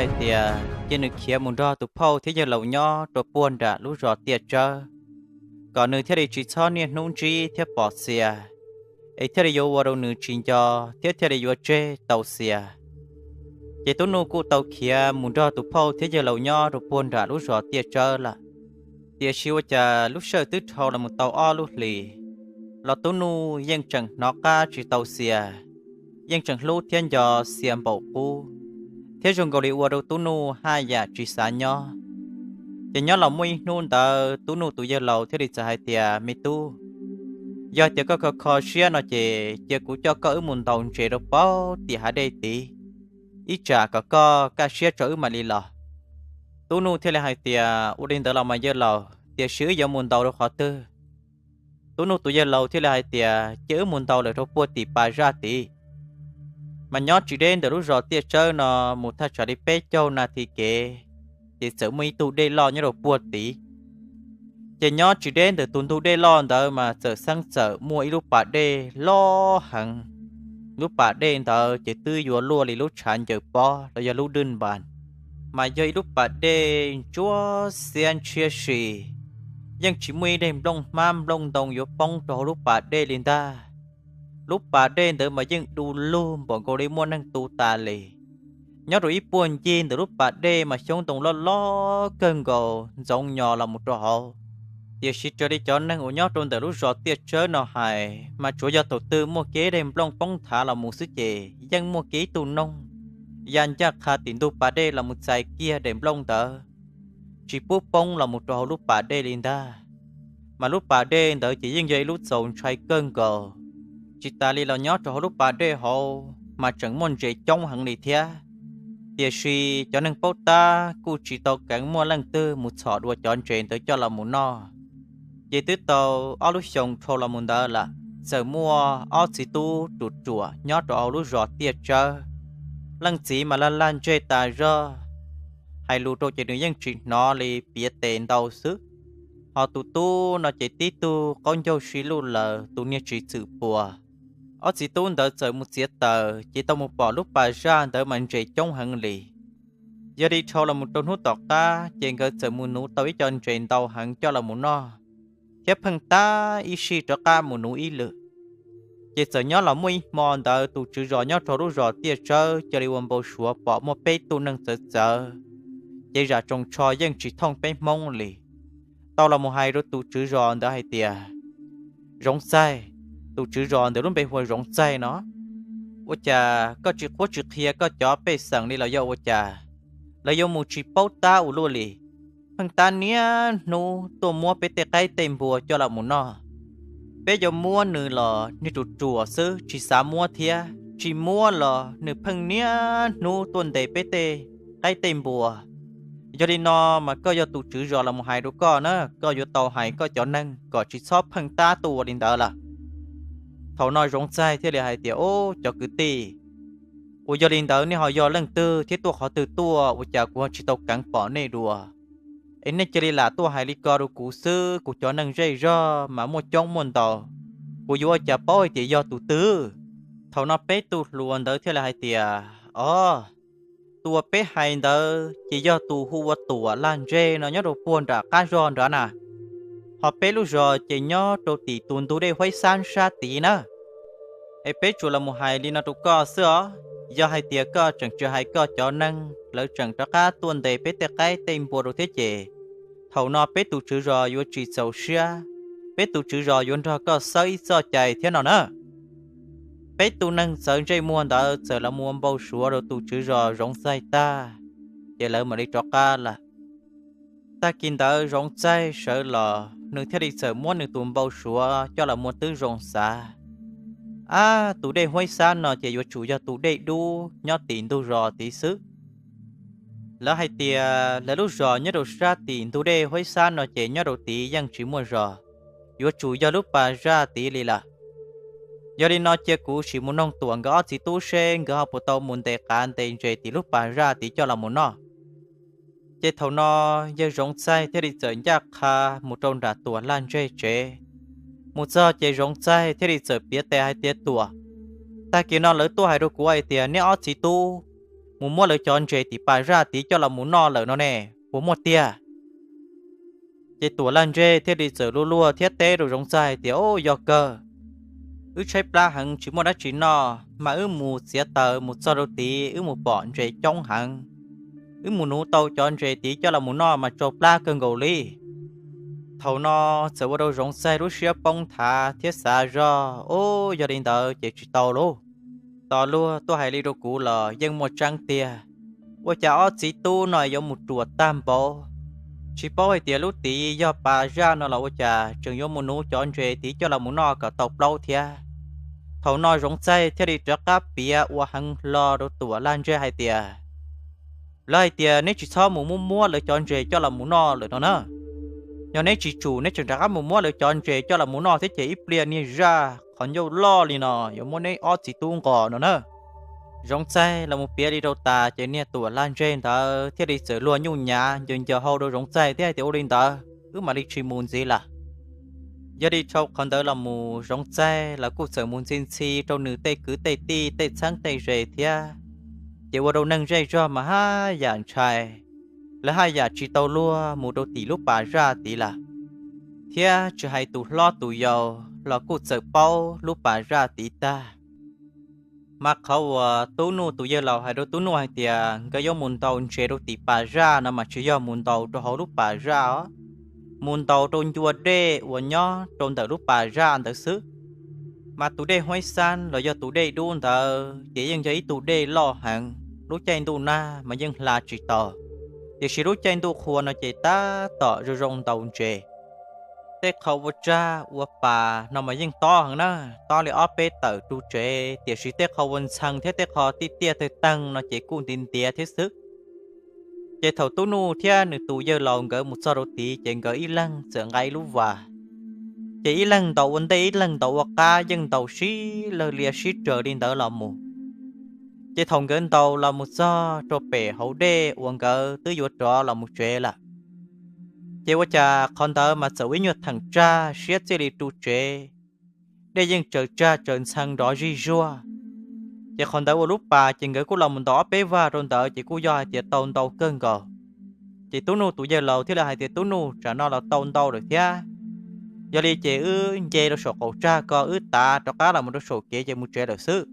hais tias cia nws khiav mus nrog tus phauj thiab yawg laus nyob rau puag nram lub zos Tiaj Tsawb, kom nws thiaj li tsis txhob niaj hnub ntsib thiab pom Xias, es thiaj li yuav ua rau nws tsis nco thiab thiaj li yuav tseg tau Xias. Ces Tub Nuj kuj tau khiav mus nrog tus phauj thiab yawg laus nyob rau puag nram lub zos Tiaj Tsawb lawm. Tiam sis ua cas lub sij hawm twb dhau los mus tau ob lub hlis, los Tub Nuj yeej tseem hnov qab tsis tau Xias, yeej tseem hlub thiab nco Xias npaum qub, thiab zoo nkaus li ua rau Tub Nuj haj yam tsis xav nyob. Ces nyob los muaj ib hnub ntawd Tub Nuj tus yawg laus thiaj li txawm hais tias, Me tub, yog tias koj kho kho siab no ces cia kuv coj koj wb mus ntaus ntses rau pem tim hav dej tid, ib tsam kom koj kaj siab tso wb mam li los. Tub Nuj thiaj li hais tias, Ua li ntawd los mas yawg laus, tiam sis wb yuav mus ntaus rau qhov twg? Tub Nuj tus yawg laus thiaj li hais tias, Cia wb mus ntaus lawm rau puag tim pas zaj tid. Mas nyob tsis deb ntawm lub zos Tiaj Tsawb no mus thaj tsam li peb caug nas this kev, ces txawm muaj ib tug dej loj nyob rau puag tid. Ces nyob tsis deb ntawm tus ntug dej loj ntawd mas txawm xeeb txawm muaj ib lub pas dej loj heev. Lub pas dej ntawd ces twb yuav luaj li lub tshav ncaws pob los yog lub dwj npas, mas yog ib lub pas dej ntsuab xiab ntshiab si, yeej tsis muaj ib daim nplooj hmab nplooj ntoo yuav poob rau hauv lub pas dej li ntag. Lub pas dej ntawd mas yeej du lug npaum nkaus li muaj neeg tu tas li. Nyob rau ib puag ncig ntawm lub pas dej mas xyoob ntoo loj loj kawg nkaus ntxoov nyo los mus rau hauv. Tiam sis raws li cov neeg uas nyob rau ntawm lub zos Tiaj Tsawb no hais mas tsuav yog thaum twg muaj kev daim nplooj poob nthav los mus xwb ces yeej muaj kev ib tug noog ya ncaj qha tim ntug pas dej los mus txais kiag daim nplooj ntawd, tsis pub poob los mus rau hauv lub pas dej li ntag. Mas lub pas dej ntawd ces yeej yog ib lub txaus ntshai kawg nkaus, tsis tas li los nyob rau hauv lub pas dej hauv mas tseem muaj ntses coob heev li thiab. Tiam sis cov neeg paub tab kuj tsis tau keev muaj leej twg mus txhom dua cov ntses ntawd coj los mus noj. Ces twb tau ob lub xyoos dhau los mus ntawd lawm, txawm muaj ob txiv tub ruam ruam nyob rau hauv lub zos Tiaj Tsawb. Leej txiv mas laj laj ntseg tas zog, hais lus rau ces nws yeej tsis hnov li, piav tes ntau xwb. Ho tus tub no ces tib tug qaub ncaug si luj laws, tus niag tsis txwm puas. Ob txiv tub ntawd txawm mus txiav taws ces tau mus pom lub pas zaj ntawd mas ntses coob heev li. Yog li dhau los mus rau hnub tom qab ces nkawd txawm mus nuv tau ib co ntses ntau heev coj los mus noj, thiab pheej tab ib sij rov qab mus nuv ib lwm. Ces txawm nyob los muaj ib hmo ntawd tus tswv zos nyob rau lub zos Tiaj Tsawb cia li ua npau suav pom muaj peb tug neeg txawv txawv, ces zam tsoos tsho yeej tsis thooj peb Hmoob li, tau los mus hais rau tus tswv zos ntawd hais tias, Zoov Txaig, tus tswv zos ntawd lub npe hu ua Zoov Txaig no, ua cas koj tsis qhuab tsis qhia koj cov pej xeem li los yog ua cas? Lawv yuav mus tsis paub tab ua luaj li, pheej tab niaj hnub tuaj muab peb tej qaib tej npua coj los mus noj. Peb yuav muab nws los nws ruam ruam xwb tsis xav muab thiab, tsis muab los nws pheej niaj hnub tuaj ntes peb tej qaib tej npua. Yog li no mas koj yog tus tswv zos los mus hais rau koj na, koj yuav tau hais koj cov neeg kom tsis txhob pheej tab tuaj ua li ntawd lawm. Thaum no Zoov Txaig thiaj li hais tias, Ub, cov kwv tij, uas yog li ntawd nej ho yog leej twg thiab tuaj qhov twg tuaj ua cas kuv ho tsis tau keev pom nej dua? Es nej cia li lam tuaj hais li ko rau kuv xwb, kuv cov neeg zej zog mas muaj coob muaj ntau, kuv yuav ua cas paub hais tias yog tus twg? Thaum no peb tug hluas ntawd thiaj li hais tias, Os, tus uas peb hais ntawd ces yog tus hu ua Tuam Laj Ntseg no nyob rau puag nram qab zog nrad na. Ho peb lub zos ces nyob rau tim tus ntug dej Huaib Xab sab tid na. Es peb tsuas los mus hais li no rau koj xwb os, yog hais tias koj tseem tsis hais koj cov neeg, lawv tseem rov qab tuaj ntes peb tej qaib tej npua rau thiab ces, thaum no peb tus tswv zos yuav tsis txaus siab, peb tus tswv zos yuav nrog koj xawb ib txoj cai thiab no na. Peb tug neeg txawv ntsej muag ntawd txawm los mus ua npau suav rau tus tswv zos Zoov Txaig tag, ces lawv mam li rov qab lawm. Tag kis ntawd Zoov Txaig sawv los nws thiaj li txawm muab nws tus npau suav coj los mus twb zoo xav. Ab, tus dej Huaib Xab no ces yuav tsum yog tus dej dub nyob tim ntug zos tid xwb. Lawv hais tias lawv lub zos nyob rau sab tim ntug dej Huaib Xab no ces nyob rau tid yeej tsis muaj zos, yuav tsum yog lub pas zaj tid li lawm. Yog li no cia kuv sim mus noog Tuam nkawd ob txiv tub seb nkawd ho puas tau mus ntes qav ntes ntses tim lub pas zaj tid coj los mus noj. Ces thaum no yawg Zoov Txaig thiaj li txawm ncaj qha mus rau nram Tuam Laj Ntseg tsev. Mus txog ces Zoov Txaig thiaj li txawm piav tes hais tias, Tuam, tag kis no lawv tuaj hais rau kuv hais tias neb ob txiv tub mus muab lawv cov ntses tim pas zaj tid coj los mus noj lawm no ne, puas muaj tiag? Ces Tuam Laj Ntsej thiaj li txawm luag luag thiab teb rau Zoov Txaij tias, Au, yog kawg, wb tshaib plab heev tsis muaj dab tsi noj mas wb mus txiav taws mus txog rau tid wb mus pom ntses coob heev. Wb mus nuv tau cov ntses tid coj los mus noj mas tsau plab kawg nkaus li. Thaum no txawm ua rau Zoov Txaij lub siab poob nthav thiab xav zog, Au, yog li ntawd ces tsis tau lauj. Tos luag tuaj hais li rau kuv los yeej muaj tseeb tiag. Ua cas ob txiv tub no yuav mus ruam tag npaum, tsis paub hais tias lub tid yog pas zaj no los ua cas tseem yuav mus nuv cov ntses tid coj los mus noj kom tau plaub thiab. Thaum no Zoov Txaij thiaj li rov qab piav ua heev hlo rau Tuam Laj Ntsej hais tias, Lawv hais tias neb tsis txhob mus muab muab lawv cov ntses coj los mus noj lawm no na. Yog neb tsis tsum neb tseem rov qab mus muab lawv cov ntses coj los mus noj thiab ces ib pliag niag zaj qhov ncauj loj li no yuav muab neb ob txiv tub nqos no na. Zoov Txaij los mus piav li rau tas ces niag Tuam Laj Ntsej ntawd thiaj li txawm luag nyuj nyav ncaws ncaws hau rau Zoov Txaij thiab hais tias, Ua li ntawd wb mam li tsis mus ntxiv lawm. Yog li dhau qhov ntawd los mus Zoov Txaij los kuj txawm mus ntxhi ntxhi rau nws tej kwv tej tij tej txheeb tej ze thiab. Ces ua rau neeg zej zog mas haj yam ntshai, lawv haj yam tsis tau luag mus rau tim lub pas zaj tid lawm, thiab tsis hais tus hlob tus yau los kuj txawm paub lub pas zaj tid tag. Mas qhov uas Tub Nuj tus yawg laus hais rau Tub Nuj hais tias nkawd yuav mus ntaus ntses rau tim pas zaj no mas tsis yog mus ntaus rau hauv lub pas zaj os, mus ntaus rau ncua dej uas nyob rau ntawm lub pas zaj ntawd xwb. Mas tus dej Huaib Xab los yog tus dej dub ntawd ces yeej yog ib tug dej loj heev, lub caij ntuj nag mas yeej hla tsis tau, tiam sis lub caij ntuj qhua no ces tab tom zoo zoo ntaus ntses. Tej qho ua tsag ua pas no mas yeej tob heev na, tob li ob peb tawm ru tsev, tiam sis tej qho ua ntxhee thiab tej qho tiaj tiaj tawg teeg no ces kuj ntiav ntiav thiab xwb. Ces thaum Tub Nuj thiab nws tus yawg laus nkawd mus txog rau tid ces nkawd ib leeg txawm nqa ib lub vas, ces ib leeg ntaus ua ntej ib leeg ntaus ua qab, yeej ntaus sib lawg lias sib raws li ntawd los mus. Ces thaum nkawd ntaus los mus txog rau pem hauv dej uas nkawd twb yuav rov los mus tsev lawm, ces ua cas qhov ntawd mas txawm ua ib nyuag theem tsag siab txij li ru tsev, dej yeej tsaws tsag tsaws ntxhee nrov zij zuag. Ces qhov ntawd ua lub pas ces nkawd kuj los mus ntaus ob peb vag rau ntawd ces kuj yog hais tias tau ntau kawg nkaus. Ces Tub Nuj tus yawg laus thiaj li hais tias, Tub Nuj, tsam no los tau ntau lawm thiab, yog li ces wb nce rau saum qaum tsag ko wb tav rov qab los mus rau saum kev ces mus tsev lawm xwb.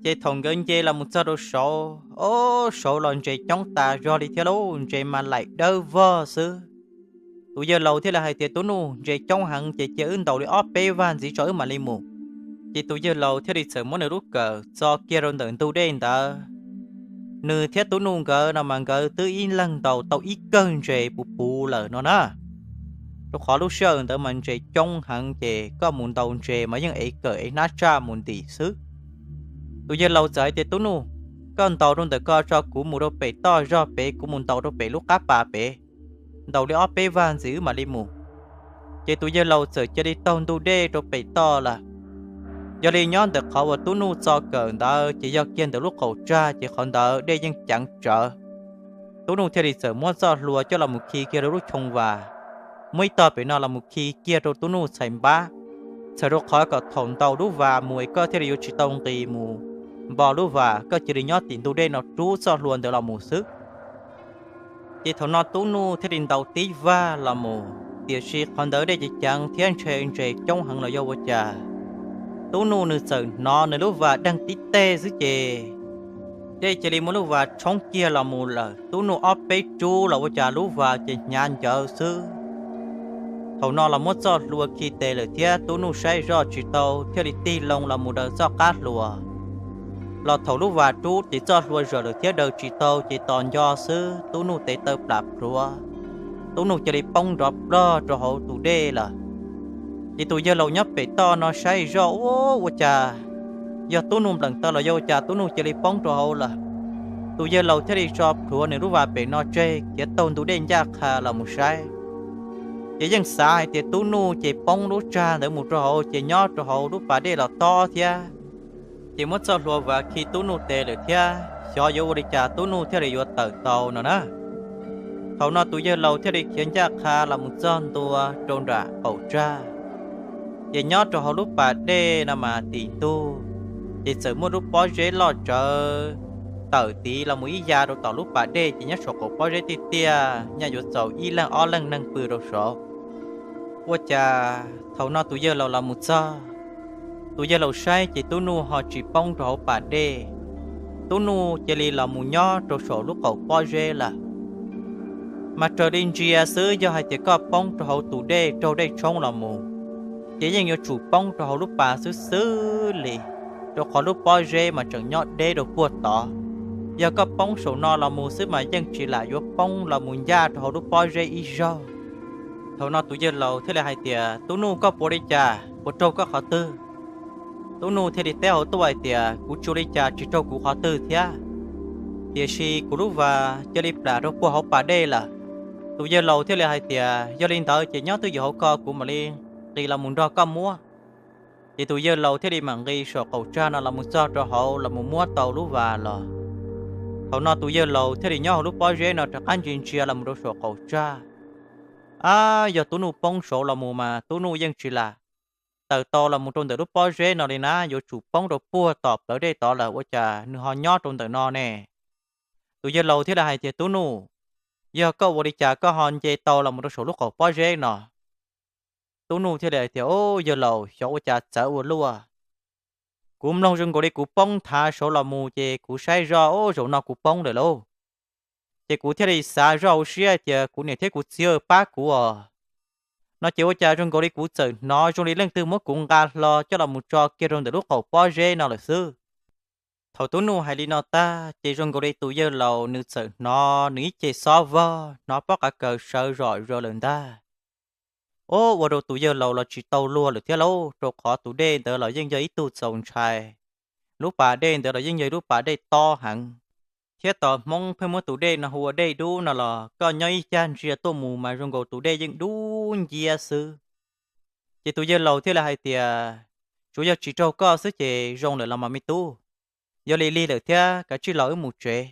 Ces thaum nkawd nce los mus txog rau saud, o, saud los ntses coob tas zog li thiab lauj, ntses mas laim dawb vog xwb. Tus yawg laus thiaj li hais tias, Tub Nuj, ntses coob heev ces cia wb ntaus li ob peb vag ntxiv tso wb mam li mus. Ces tus yawg laus thiaj li txawm muab nws lub kawm txo kiag rau ntawm ntug dej ntawd. Nws thiab Tub Nuj nkawd no mas nkawd twb ib leeg ntaus tau ib kawm ntses puv puv lawm no na. Rau qhov lub sij hawm ntawd mas ntses coob heev ces koj mus ntaus ntses mas yeej ev kawm ev hnab tsaj mus ntim xwb. Tus yawg laus txawm hais tias, Tub Nuj, koj ntaus rau ntawm ko tso, kuv mus rau pem toj zog pem, kuv mus ntaus rau pem lub qab pas pem, ntaus li ob peb vag ntxiv wb mam li mus. Ces tus yawg laus txawm cia li taug ntug dej rau pem toj lawm. Yog li nyob ntawm qhov uas Tub Nuj txo kawm ntawd ces yog kiag ntawm lub qaum tsag ces qhov ntawd dej yeej ceev tsawv. Tub Nuj thiaj li txawm muab txoj hlua coj los mus khi kiag rau lub choo vas, muab ib tog pem no los mus khi kiag rau Tub Nuj txhais npab, txhawm rau qhov kom thaum ntaus lub vas mus es koj thiaj li yuav tsis tau nqis mus npo lub vas, koj cia li nyob tim ntug dej no rub txoj hlua ntawd los mus xwb. Ces thaum no Tub Nuj thiaj li ntaus tib vag los mus, tiam sis qhov ntawd dej ceev ceev thiab ntshe ntses coob heev los yog ua cas, Tub Nuj nws txawm hnov nws lub vas deeg tib teg xwb ces dej cia li muab lub vas tshoob kiag los mus lawm. Tub Nuj ob peb rub los ua cas lub vas ces hnyav ncawv xwb. Thaum no los muab txoj hlua khi tes lawm thiab Tub Nuj saib zoj tsis tau thiaj li tig loo los mus daws txoj qab hlua. Los thaum lub vas rub ces txoj hlua zawm lawm thiab daws tsis tau ces tos nco xwb Tub Nuj tes taw plam plhuav, Tub Nuj cia li poob nrov plog rau hauv tus dej lawm. Ces tus yawg laus nyob pem toj no saib zoj, ua, ua cas yog Tub Nuj npleem taw los yog ua cas Tub Nuj cia li poob rau hauv lawm. Tus yawg laus thiaj li tso plhuav nws lub vas pem no tseg khiav taug ntug dej ncaj qha los mus saib. Ces yeej xav hais tias Tub Nuj ces poob lub tsag ntawd mus rau hauv ces nyob rau hauv lub pas dej los tob thiab, ces muab txoj hlua vas khi Tub Nuj tes lawm thiab, xyov yuav ua li cas Tub Nuj thiaj li yuav tawm tau no na. Thaum no tus yawg laus thiaj li khiav ncaj qha los mus txog ntua rau nram qaum tsag. Ces nyob rau hauv lub pas dej no mas tim ntug, ces txawm muaj lub pob zeb loj tsawv tawm tiv los mus ib ya rau tom lub pas dej ces nyob saum qaum pob zeb tiaj tiaj nyaj yuav txaus ib leeg ob leeg neeg pw rau saud. Ua cas thaum no tus yawg laus los mus txog, tus yawg laus saib ces Tub Nuj ho tsis poob rau hauv pas dej, Tub Nuj cia li los mus nyob rau saum lub qaum pob zeb lawm. Mas raws li ntsia xwb yog hais tias koj poob rau hauv tus dej raug dej tshoob los mus, ces yeej yuav tsum poob rau hauv lub pas xwb xwb li, rau qhov lub pob zeb mas tseem nyob deb rau puag tod. Yog koj poob saum no los mus xwb mas yeej tsis lam yuav poob los mus ncaj rau hauv lub pob zeb ib zaug. Thaum no tus yawg laus thiaj li hais tias, Tub Nuj, koj puas ua li cas, puas raug koj qhov twg? Tub Nuj thiaj li teb hauv tuaj hais tias, Kuv tsis ua li cas, tsis raug kuv qhov twg thiab, tiam sis kuv lub vas cia li plam rau puag hauv pas dej lawm. Tus yawg laus thiaj li hais tias, Yog li ntawd ces nyob twj ywm hauv ko, kuv mam li nqis los mus nrog koj muab. Ces tus yawg laus thiaj li mam nqis saum qaum tsag no los mus txog rau hauv los mus muab tau lub vas los. Thaum no tus yawg laus thiaj li nyob hauv lub pob zeb no rov qab ntsia ntsia los mus rau saum qaum tsag. Ab, yog Tub Nuj poob saud los mus mas Tub Nuj yeej tsis lam tawm tau los mus rau ntawm lub pob zeb no li na, yuav tsum poob rau puag tom plawv dej tod lawm, ua cas nws ho nyob rau ntawm no ne? Tus yawg laus thiaj li hais tias, Tub Nuj, yog koj ua li cas koj ho nce tau los mus rau saum lub qaum pob zeb no? Tub Nuj thiaj li hais tias, Au, yawg laus, xyov ua cas txawv ua luaj. Kuv mloog zoo nkaus li kuv poob nthav saud los mus ces kuv saib zoj, au, zaum no kuv poob lawm lauj. Ces kuv thiaj li xav zoj hauv siab hais tias kuv niam thiab kuv txiv pab kuv os. No ces ua cas zoo nkaus li kuv txawm hnov zoo li leej twg muab kuv nqa hlo coj los mus tso kiag rau ntawm lub qaum pob zeb no lawm xwb. Thaum Tub Nuj hais li no tag ces zoo nkaus li tus yawg laus nws txawm hnov nws ib ce xob vog, hnov pob qav kaws sawv zom zaws lawm ntag. Au, ua rau tus yawg laus los tsis tau luag lawm thiab lauj, rau qhov tus dej ntawd los yeej yog ib tug txaus ntshai, lub pas dej ntawd los yeej yog ib lub pas dej tob heev, thiab tos Hmoob pheej muab tus dej no hu ua dej dub no los koj nyob ib cag ntsia tuaj mus mas zoo nkaus tus dej yeej dub nciab xwb. Ces tus yawg laus thiaj li hais tias, Tsuav yog tsis raug koj xwb ces zoo lawm los mas me tub. Yog li lig lawm thiab, kav tsij los wb mus tsev.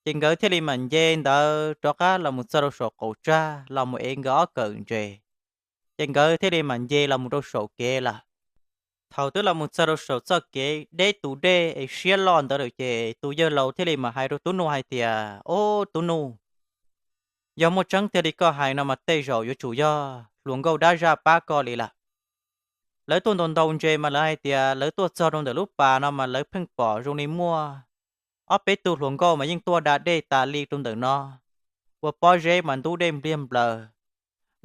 Ces nkawd thiaj li mam nce ntawd rov qab los mus txog rau saum qaum tsag los mus ev nkawd ob kawm ntses. Ces nkawd thiaj li mam nce los mus rau saum kev lawm. Thaum twb los mus txog rau saum txoj kev deb tus dej es siab loj ntawd lawm ces tus yawg laus thiaj li mam hais rau Tub Nuj hais tias, Au, Tub Nuj, yog muaj tseeb tiag li koj hais no mas tej zaum yuav tsum yog hluas nkauj dab zaj pab koj li lawm. Lawv tuaj ntaus ntaus ntses mas lawv hais tias lawv tuaj txog rau ntawm lub pas no mas lawv pheej pom zoo li muaj ob peb tug hluas nkauj mas yeej tuaj da dej tas li rau ntawm no, ua pob zeb mas ntub dej npliag nplaws.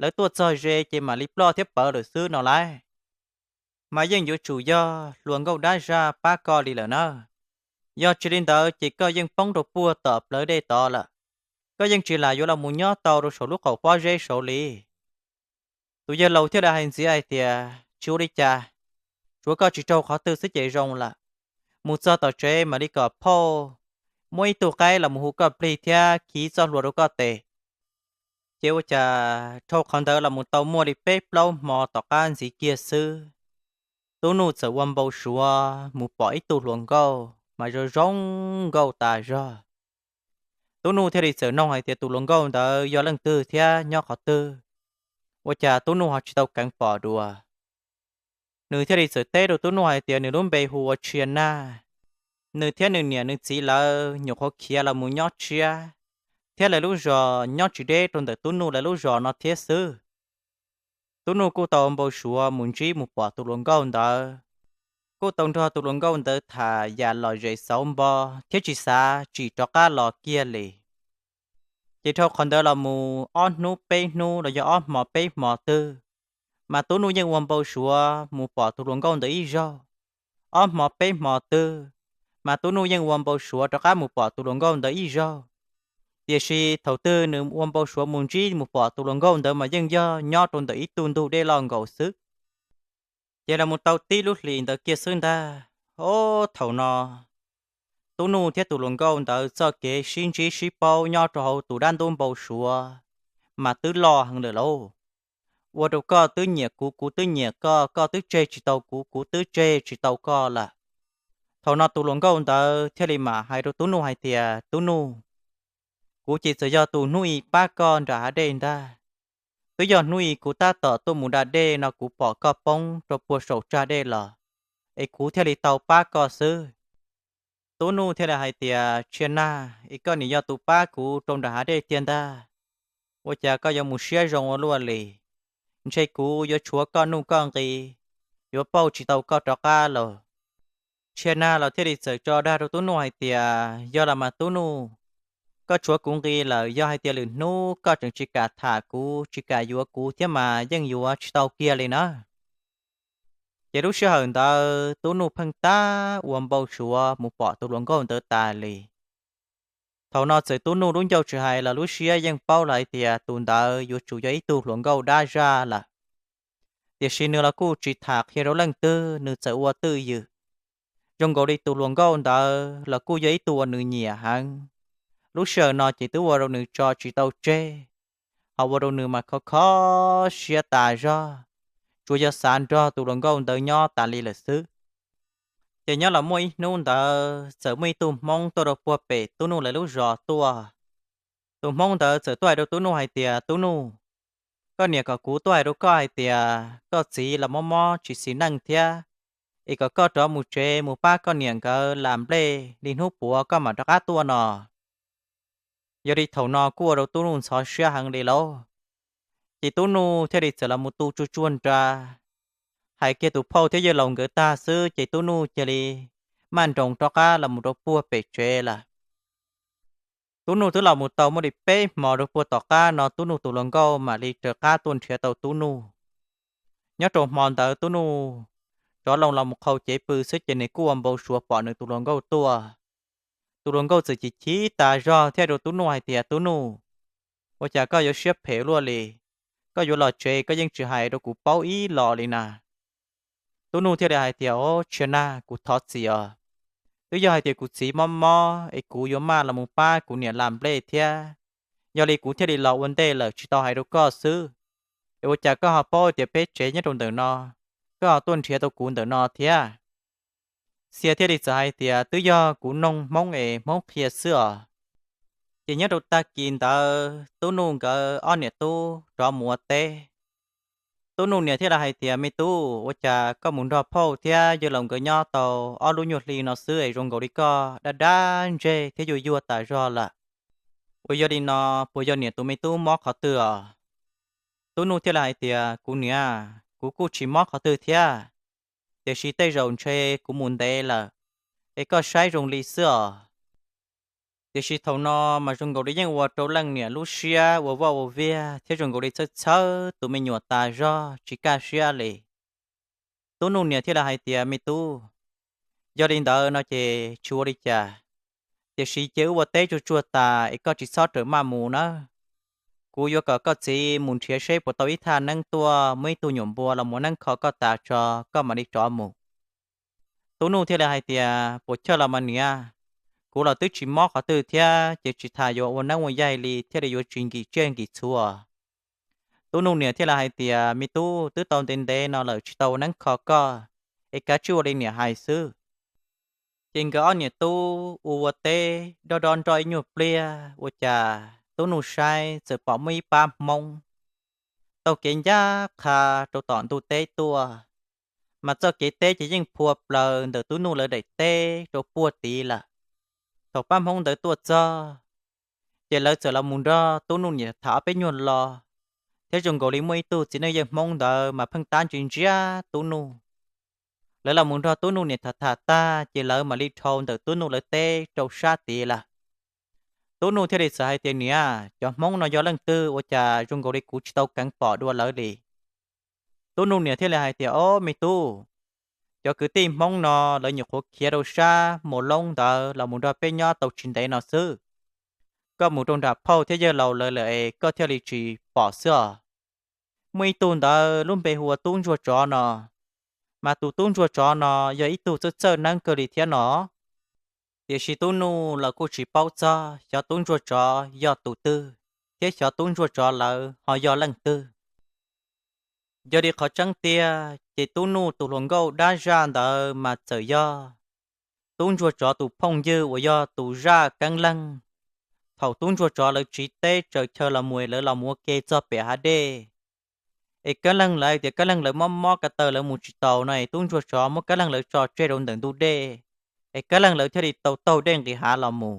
Lawv tuaj txog ze ces mam li ploj thiab pawv lawm xwb no lauj. Mas yeej yuav tsum yog hluas nkauj dab zaj pab koj li lawm na. Yog tsis li ntawd ces koj yeej poob rau puag tom plawv dej tod lawm. Koj yeej tsis lam yuav los mus nyob tau rau saum lub qaum pob zeb saud li. Tus yawg laus thiaj li hais ntxiv hais tias, Tsis ua li cas, tsuav koj tsis raug qhov twg xwb ces zoo lawm. Mus txog tom tsev mam li kom phauj muab ib tug qaib los mus hu koj plig thiab khi txoj hlua rau koj tes. Ces ua cas dhau qhov ntawd los mus tau muaj li peb plaub hmo tom qab ntxiv kiag xwb, Tub Nuj txawm ua npau suav mus pom ib tug hluas nkauj mas zoo zoo nkauj tas zog. Tub Nuj thiaj li txawm noog hais tias tus hluas nkauj ntawd yog leej twg thiab nyob qhov twg, ua cas Tub Nuj ho tsis tau keev pom dua. Nws thiaj li txawm teb rau Tub Nuj hais tias nws lub npe hu ua Tshia Nag. Nws thiab nws niam nws txiv lawv nyuam qhuav khiav los mus nyob tshiab, thiab lawv lub zos nyob tsis deb rau ntawm Tub Nuj lawv lub zos no thiab xwb. Tub Nuj kuj tau npau suav mus ntsib mus pom tus hluas nkauj ntawd, kuj tau nrog tus hluas nkauj ntawd tham yam lom zem xauv npo thiab tsis xav tsim rov qab los kiag li. Ces dhau qhov ntawd los mus ob hnub peb hnub los yog ob hmo peb hmo twg, mas Tub Nuj yeej ua npau suav mus pom tus hluas nkauj ntawd ib zaug. Ob hmo peb hmo twg, mas Tub Nuj yeej ua npau suav rov qab mus pom tus hluas nkauj ntawd ib zaug. Tiam sis thaum twg nws ua npau suav mus ntsib mus pom tus hluas nkauj ntawd mas yeej yog nyob rau ntawm ib tug ntug dej loj nkaus xwb. Ces los mus tau tib lub hlis ntawd kiag xwb ntag, o, thaum no Tub Nuj thiab tus hluas nkauj ntawd txoj kev sib ntsib sib paub nyob rau hauv tus dab ntub npau suav mas twb loj heev lawm lauj. Ua rau koj twb nyiam kuv, kuv twb nyiam koj, koj twb tseg tsis tau kuv, kuv twb tseg tsis tau koj lawm. Thaum no tus hluas nkauj ntawd thiaj li mam hais rau Tub Nuj hais tias, Tub Nuj, kuv ces txawm yog tus hnub i pab koj nram hav dej ntag. Twb yog hnub i kuv tab tom tuaj mus da dej no kuv pom koj poob rau puag saum tsag dej los, es kuv thiaj li tau pab koj xwb. Tub Nuj thiaj li hais tias, Tshia Nag, es koj niam yog tus pab kuv rau nram hav dej tiag ntag, ua cas koj yuav mus siab zoo ua luaj li? Ntshe kuv yuav tshuav koj nuj koj nqi, yuav pauj tsis tau koj rov qab lawm. Tshia Nag los thiaj li txawm tso dag rau Tub Nuj hais tias, Yog los mas Tub Nuj, koj tshuav kuv nqi lawm, yog hais tias lwm hnub koj tseem tsis kam tham kuv, tsis kam yuav kuv thiab mas yeej yuav tsis tau kiag li na. Ces lub sij hawm ntawd Tub Nuj pheej tab ua npau suav mus pom tus hluas nkauj ntawd tas li. Thaum no txawm Tub Nuj lub ncauj tsis hais los lub siab yeej paub lawm hais tias tus ntawd yuav tsum yog ib tug hluas nkauj dab zaj lawm. Tiam sis nws los kuj tsis tham qhia rau leej twg, nws txawm ua twj ywm. Zoo nkaus li tus hluas nkauj ntawd los kuj yog ib tug uas nws nyiam heev. Lub sij hawm no ces twb ua rau nws tso tsis tau tseg, ho ua rau nws mas khov kho siab tas zog, tsuas yog xav nrog tus hluas nkauj ntawd nyob tas li lawm xwb. Ces nyob los muaj ib hnub ntawd txawm muaj ib tug Hmoob tuaj rau puag pem Tub Nuj lawv lub zos tuaj. Tus Hmoob ntawd txawm tuaj hais rau Tub Nuj hais tias, Tub Nuj, koj niam kom kuv tuaj hais rau koj hais tias koj txiv los mob mob tsis xis neej thiab, es kom koj rov mus tsev mus pab koj niam nkawd lam nplej li hnub puav koj mam rov qab tuaj no. Yog li thaum no kuj ua rau Tub Nuj ntxhov siab heev li lauj. Ces Tub Nuj thiaj li txawm los mus tu tsuag tsuag nra, hais kiag tus phauj thiab yawg laus nkawd tag xwb ces Tub Nuj cia li maj nroos rov qab los mus rau puag pem tsev lawm. Tub Nuj twb los mus tau muaj li peb hmo rau puag tom qab no Tub Nuj tus hluas nkauj mam li raws qab tuaj nrhiav tau Tub Nuj. Nyob rau hmo ntawd Tub Nuj rov loo los mus qhau cev pw xwb ces nws kuj ua npau suav pom nws tus hluas nkauj tuaj. Tus hluas nkauj txawm chim chim tas zog thiab rau Tub Nuj hais tias, Tub Nuj, ua cas koj yuav siab phem luaj li? Koj yuav los tsev koj yeej tsis hais rau kuv paub ib los li na. Tub Nuj thiaj li hais tias, Au, Tshia Nag, kuv thov txim os. Twb yog hais tias kuv txiv mob mob es kuv yuav maj los mus pab kuv niam lam nplej thiab, yog li kuv thiaj li los ua ntej lawm tsis tau hais rau koj xwb. Es ua cas koj ho paub tias peb tsev nyob rau ntawm no, koj ho tuaj nrhiav tau kuv ntawm no thiab? Xia thiaj li txawm hais tias, Twb yog kuv noog Hmoob es Hmoob qhia xwb os. Ces nyob rau tag kis ntawd Tub Nuj nkawd ob niam tub rov mus ua teb. Tub Nuj niam thiaj li hais tias, Me tub, ua cas koj mus nrog phauj thiab yawg laus nkawd nyob tau ob lub nyuag hli no xwb es zoo nkaus li koj dab dab ntseg thiab yuag yuag tas zog lawm? Uas yog li no, puas yog niam tus me tub mob qhov twg os? Tub Nuj thiaj li hais tias, Kuv niam, kuv kuj tsis mob qhov twg thiab, tiam sis tej zaum ntshe kuv mus ntev lawm, es koj saib zoo li xwb os. Tiam sis thaum no mas zoo nkaus li yeej ua rau leej niam lub siab ua vaj ua viag thiab zoo nkaus li txhawj txhawj tus me nyuam tas zog tsis kaj siab li. Tub Nuj niam thiaj li hais tias, Me tub, yog li ntawd no ces tsis ua li cas, tiam sis cia wb ua teb tsuag tsuag tas es koj tsis txhob rawm maj mus nawb. Kuv yuav kom koj txiv mus nrhiav seb puas tau ib thaj neeb tuaj muab ib tug nyuam npua los mus neeb kho koj tas tso koj mam li rov mus. Tub Nuj thiaj li hais tias, Puas chawj los mas niam, kuv los twb tsis mob qhov twg thiab ces tsis tas yuav ua neeb ua yaig li thiaj li yuav tsis nkim tsiaj nkim txhuv. Tub Nuj niam thiaj li hais tias, Me tub, twb tau ntev ntev no lawm tsis tau ua neeb kho koj, es kav tsij ua li niam hais xwb. Ces nkawd ob niam tub ua ua teb dob dob nroj ib nyuag pliag ua cas Tub Nuj saib txawm pom muaj ib pab Hmoob taug kev ncaj qha rau tom ntug teb tuaj, mas txoj kev teb ces yeej phua plaws ntawm Tub Nuj lawv daim teb rau puag tid lawm. Thaum pab Hmoob ntawd tuaj txog, ces lawv txawm los mus nrog Tub Nuj niam tham ob peb nyuag lo, thiab zoo nkaus li muaj ib tug txiv neej yawg Hmoob ntawd mas pheej tab ntsia ntsia Tub Nuj. Lawv los mus nrog Tub Nuj niam tham tham tag ces lawv mam li dhau ntawm Tub Nuj lawv teb rau sab tid lawm. Tub Nuj thiaj li txawm hais tias, Niam, cov Hmoob no yog leej twg ua cas zoo nkaus li kuv tsis tau keev pom dua lawv li? Tub Nuj niam thiaj li hais tias, Ob, me tub, cov kwv tij Hmoob no lawv nyuam qhuav khiav rau sab Mus Loob ntawd los mus nrog peb nyob tau tsis ntev no xwb. Koj mus rau nram phauj thiab yawg laus lawv lawm es koj thiaj li tsis pom xwb os. Muaj ib tug ntawd lub npe hu ua Tub Ntsuag Tsov no, mas tus Tub Ntsuag Tsov no yog ib tug txawj txawj neeb kawg li thiab no. Tiam sis Tub Nuj los kuj tsis paub txog xyov Tub Ntsuag Tsov yog tus twg, thiab xyov Tub Ntsuag Tsov lawv ho yog leej twg. Yog li qhov tseeb tiag ces Tub Nuj tus hluas nkauj dab zaj ntawd mas txawm yog Tub Ntsuag Tsov tus phooj ywg uas yog tus zaj Keeb Leeg. Thaum Tub Ntsuag Tsov lawv tsiv teb tsaws chaw los mus es lawv los mus ua ke txog pem hav dej, es Keeb Leeg lawv hais tias Keeb Leeg lawv mob mob ko taw lawv mus tsis taus no es Tub Ntsuag Tsov muab Keeb Leeg lawv tso tseg rau ntawm ntug dej, es Kab Leeg lawv thiaj li tau taug dej nqis hav los mus.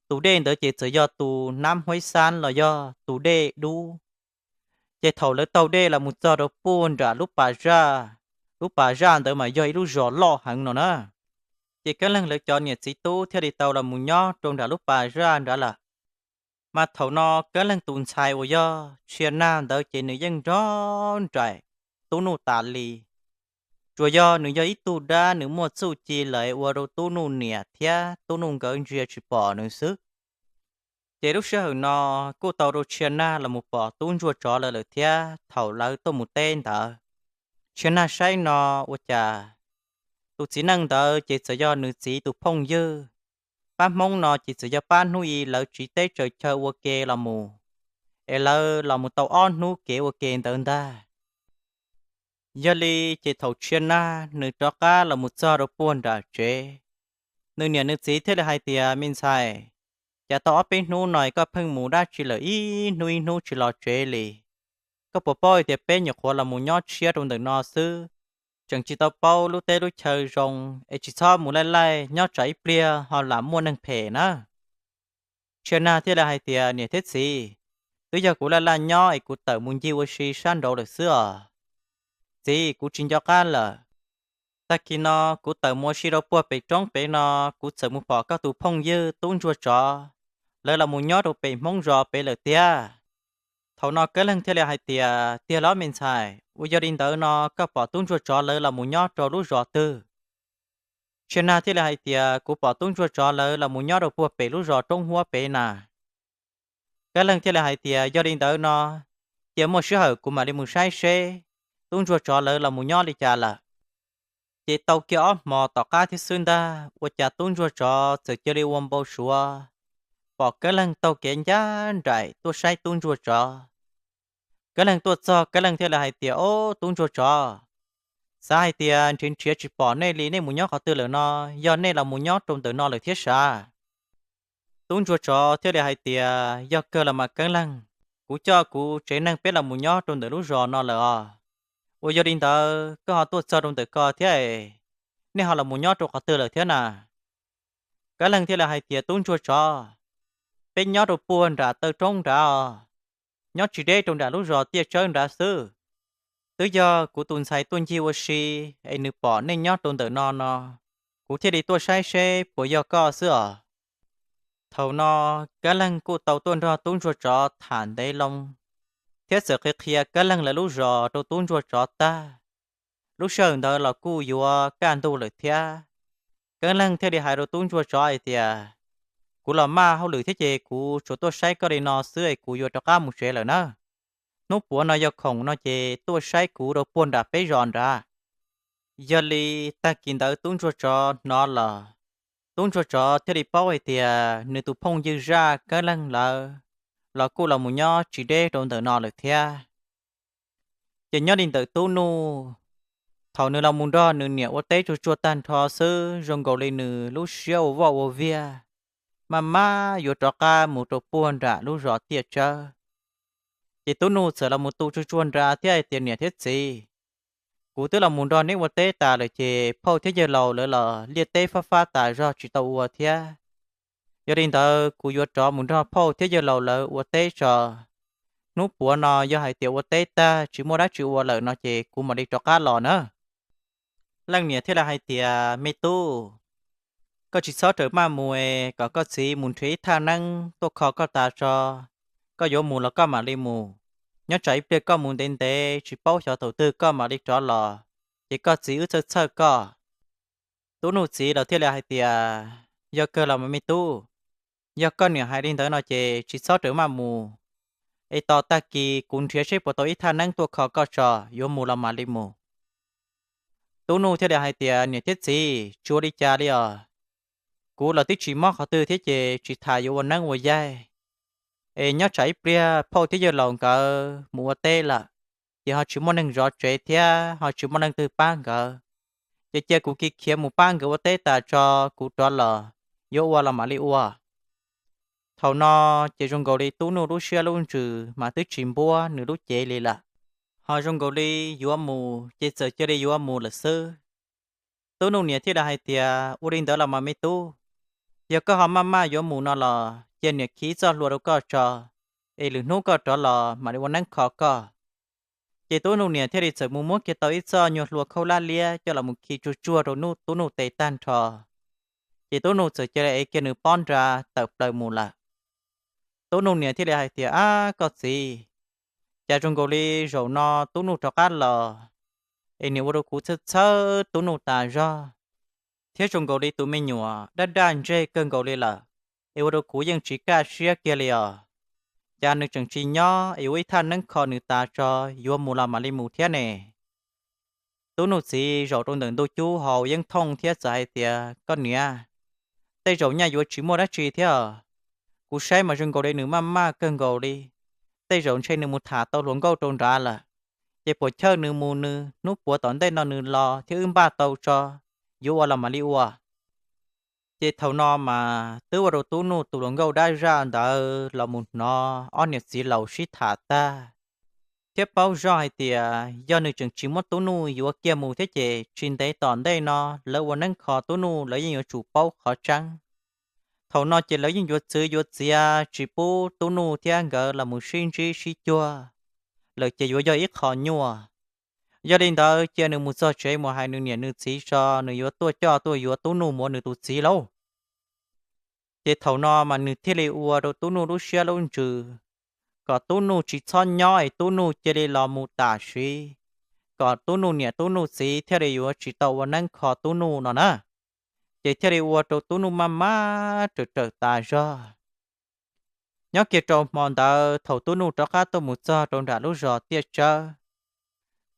Tus dej ntawd ces txawm yog tus Nab Huaib Xab los yog tus dej dub. Ces thaum lawv taug dej los mus txog rau puag nram lub pas zaj, lub pas zaj ntawd mas yog ib lub zos loj heev no na. Ces Kab Leeg lawv cov niam txiv tub thiaj li tau los mus nyob rau nram lub pas zaj nrad lawm. Mas thaum no Kab Leeg tus ntxhais uas yog Tshia Nag ntawd ces nws yeej nrog nraim Tub Nuj tas li. Tsuas yog nws yog ib tug dab, nws muaj txuj ci lawv ua rau Tub Nuj niam thiab Tub Nuj nkawd ntsia tsis pom nws xwb. Ces lub sij hawm no kuj tau rau Tshia Nag los mus pom tub ntsuag tsov lawv lawm thiab. Thaum lawv tuaj mus teb ntawd, Tshia Nag saib no ua cas tus txiv neej ntawd ces txawm yog nws txiv tus phooj ywg. Pab Hmoob no ces txawm yog pab hnub i lawv tsiv teb tsaws chaw ua ke los mus, es lawv los mus tau ob hnub kev ua ke ntawd ntag. Yog li ces thaum Tshia Nag nws rov qab los mus txog rau puag nram tsev, nws niam nws txiv thiaj li hais tias, Me ntxhais, cas tau ob peb hnub no koj pheej mus dab tsi lawm, ib hnub ib hnub tsis los tsev li? Koj puas paub hais tias peb nyuam qhuav los mus nyob tshiab rau ntawm no xwb, tseem tsis tau paub lub teb lub chaw zoo, es tsis txhob mus laij laij, nyob tsam ib pliag ho lam muaj neeg phem na. Tshia Nag thiaj li hais tias, Niam thiab txiv, twb yog kuv laj laj nyob es kuv tawm mus ncig ua si sab nraud lawm xwb os. Txiv, kuv tsis nco qab lawm. Tag kis no kuv tawm mus ua si rau puag pem roob pem no, kuv txawm mus pom koj tus phooj ywg tub ntsuag tsov lawv los mus nyob rau pem Hmoob zos pem lawm tiag. Thaum no Kab Leeg thiaj li hais tias, Tiag los me ntxhais, ua yog li ntawd no koj pom tub ntsuag tsov lawv los mus nyob rau lub zos twg? Tshia Nag thiaj li hais tias, Kuv pom tub ntsuag tsov lawv los mus nyob rau puag pem lub zos Roob Huab pem na. Kab Leeg thiaj li hais tias, Yog li ntawd no cia muaj sij hawm kuv mam li mus saib seb tub ntsuag tsov lawv los mus nyob li cas lawm. Ces tau kiag ob hmo tom qab thiab xwb ntag, ua cas tub ntsuag tsov txawm cia li ua npau suav pom Kab Leeg taug kev ncaj nraim tuaj saib tub ntsuag tsov. Kab Leeg tuaj txog, Kab Leeg thiaj li hais tias, Ob, tub ntsuag tsov, xav hais tias nrhiav nrhiav tsis pom nej li, nej mus nyob qhov twg lawm no? Yog nej los mus nyob rau ntawm no lawm thiab sav? Tub ntsuag tsov thiaj li hais tias, Yog kawg los mas Kab Leeg, kuv coj kuv tsev neeg peb los mus nyob rau ntawm lub zos no lawm os. Ua yog li ntawd koj ho tuaj txog rau ntawm ko thiab, nej ho los mus nyob rau qhov twg lawm thiab na? Kab Leeg thiaj li hais tias, Tub ntsuag tsov, peb nyob rau puag nram taw roob nrad os, nyob tsis deb rau nram lub zos Tiaj Tsawb nrad xwb. Twb yog kuv tus ntxhais tuaj ncig ua si es nws pom nej nyob rau ntawm no no, kuv thiaj li tuaj saib seb puas yog koj xwb os. Thaum no Kab Leeg kuj tau tuaj nrog tub ntsuag tsov tham ntev loo, thiab txawm qhia qhia Kab Leeg lawv lub zos rau tub ntsuag tsov tag. Lub sij hawm ntawd los kuj yuav kaj ntug lawm thiab. Kab Leeg thiaj li hais rau tub ntsuag tsov hais tias, Kuv los maj hauj lwm thiab ces kuv tsuas tuaj saib koj li no xwb es kuv yuav rov qab mus tsev lawm na. Hnub puav no yog khoom no ces tuaj saib kuv rau puag nram peb zos nrad. Yog li tag kis ntawd tub ntsuag tsov hnov los, tub ntsuag tsov thiaj li paub hais tias nws tus phooj ywg zaj Kab Leeg lawv los kuj los mus nyob tsis deb rau ntawm no lawm thiab. Ces nyob li ntawm Tub Nuj, thaum nws los mus nrog nws niam ua teb tsuag tsuag tag nrho xwb, zoo nkaus li nws lub siab ua voj ua viag, maj maj yuav rov qab mus rau puag nram lub zos Tiaj Tsawb. Ces Tub Nuj txawm los mus tu tsuag tsuag nra thiab hais tias, Niam thiab txiv, kuv twb los mus nrog neb ua teb tas lawm ces phauj thiab yawg laus lawv los liaj teb fab fab tas zog tsis tau ua thiab. Yog li ntawd kuv yuav rov mus nrog phauj thiab yawg laus lawv ua teb tso. Hnub puav no yog hais tias ua teb tag tsis muaj dab tsi ua lawm no ces kuv mam li rov qab los na. Leej niam thiaj li hais tias, Me tub, koj tsis txhob rawm maj mus es kom koj txiv mus nrhiav ib thaj neeb tuaj kho koj tas tso. Koj yuav mus los koj mam li mus, nyob tsam ib pliag koj mus ntev ntev tsis paub xyov thaum twg koj mam li rov los, ces koj txiv wb txhawj txhawj koj. Tub Nuj txiv los thiaj li hais tias, Yog kawg los mas me tub, yog koj niam hais li ntawd no ces tsis txhob rawm maj mus, es tos tag kis kuv nrhiav seb puas tau ib thaj neeb tuaj kho koj tso, yuav mus los mam li mus. Tub Nuj thiaj li hais tias, Niam thiab txiv, tsis ua li cas li os. Kuv los twb tsis mob qhov twg thiab ces tsis tas yuav ua neeb ua yaig. Es nyob tsam ib pliag phauj thiab yawg laus nkawd mus ua teb lawm, ces ho tsis muaj neeg zov tsev thiab ho tsis muaj leej twg pab nkawd. Ces cia kuv kiv khiav mus pab nkawd ua teb tas tso, kuv rov los yuav ua los mam li ua. Thaum no ces zoo nkaus li Tub Nuj lub siab lub ntsws mas twb tsis npuab nws lub cev li lawm, ho zoo nkaus li yuav mus ces txawm cia li yuav mus lawm xwb. Tub Nuj niam thiaj li hais tias, Ua li ntawd los mas me tub, yog koj ho maj maj yuav mus no los cia niam khi txoj hlua rau koj tso, es lwm hnub koj rov los mam li ua neeb kho koj. Ces Tub Nuj niam thiaj li txawm mus muab kiag tau ib txoj nyuag hlua khaub lab liab coj los mus khi tsuag tsuag rau Tub Nuj tes tag nrho. Ces Tub Nuj txawm cia li ev kiag nws pob nra tawm plaws mus lawm. Tub Nuj niam thiaj li hais tias, Ab koj txiv, cas zoo nkaus li zaum no Tub Nuj rov qab los es niam ua rau kuv txhawj txhawj Tub Nuj tas zog, thiab zoo nkaus li tus me nyuam daj daj ntseg kawg nkaus li lawm, es ua rau kuv yeej tsis kaj siab kiag li os. Cas nws tseem tsis nyob es ua ib thaj neeb kho nws tas tso, yuav mus los mam li mus thiab ne. Tub Nuj txiv zaum rau ntawm ntu cub haus yeeb thooj thiab txawm hais tias, Koj niam, tej zaum nyaj yuav tsis muaj dab tsi thiab os. Kuv saib mas zoo nkaus li nws maj maj kawg nkaus li, tej zaum ntshe nws mus tham tau hluas nkauj rau nrad lawm. Ces puas chawj nws mus nws, hnub puav tom ntej no nws los thiab wb npaj tau tso, yuav ua los mam li ua. Ces thaum no mas twb ua rau Tub Nuj tus hluas nkauj dab zaj ntawd los mus hnov ob niam txiv laus sib tham tag, thiab paub zoj hais tias yog nws tseem tsis muab Tub Nuj yuav kiag mus thiab ces tsis ntev tom ntej no lawv ua neeb kho Tub Nuj lawv yeej yuav tsum paub qhov tseeb. Thaum no ces lawv yeej yuav txwv yuav txiav tsis pub Tub Nuj thiab nkawd los mus sib ntsib sib cuag lawm ces yuav yog ib qho nyuaj. Yog li ntawd cia nws mus txog tsev mus hais nws niam nws txiv tso, nws yuav tuaj coj tuaj yuav Tub Nuj mus ua nws tus txiv lauj. Ces thaum no mas nws thiaj li ua rau Tub Nuj lub siab lub ntsws, kom Tub Nuj tsis txhob nyob es Tub Nuj cia li los mus tam sim, kom Tub Nuj niam Tub Nuj txiv thiaj li yuav tsis tau ua neeb kho Tub Nuj no na. Ces thiaj li ua rau Tub Nuj maj maj rawm rawm tas zog. Nyob kiag rau hmo ntawd thaum Tub Nuj rov qab tuaj mus txog rau nram lub zos Tiaj Tsawb,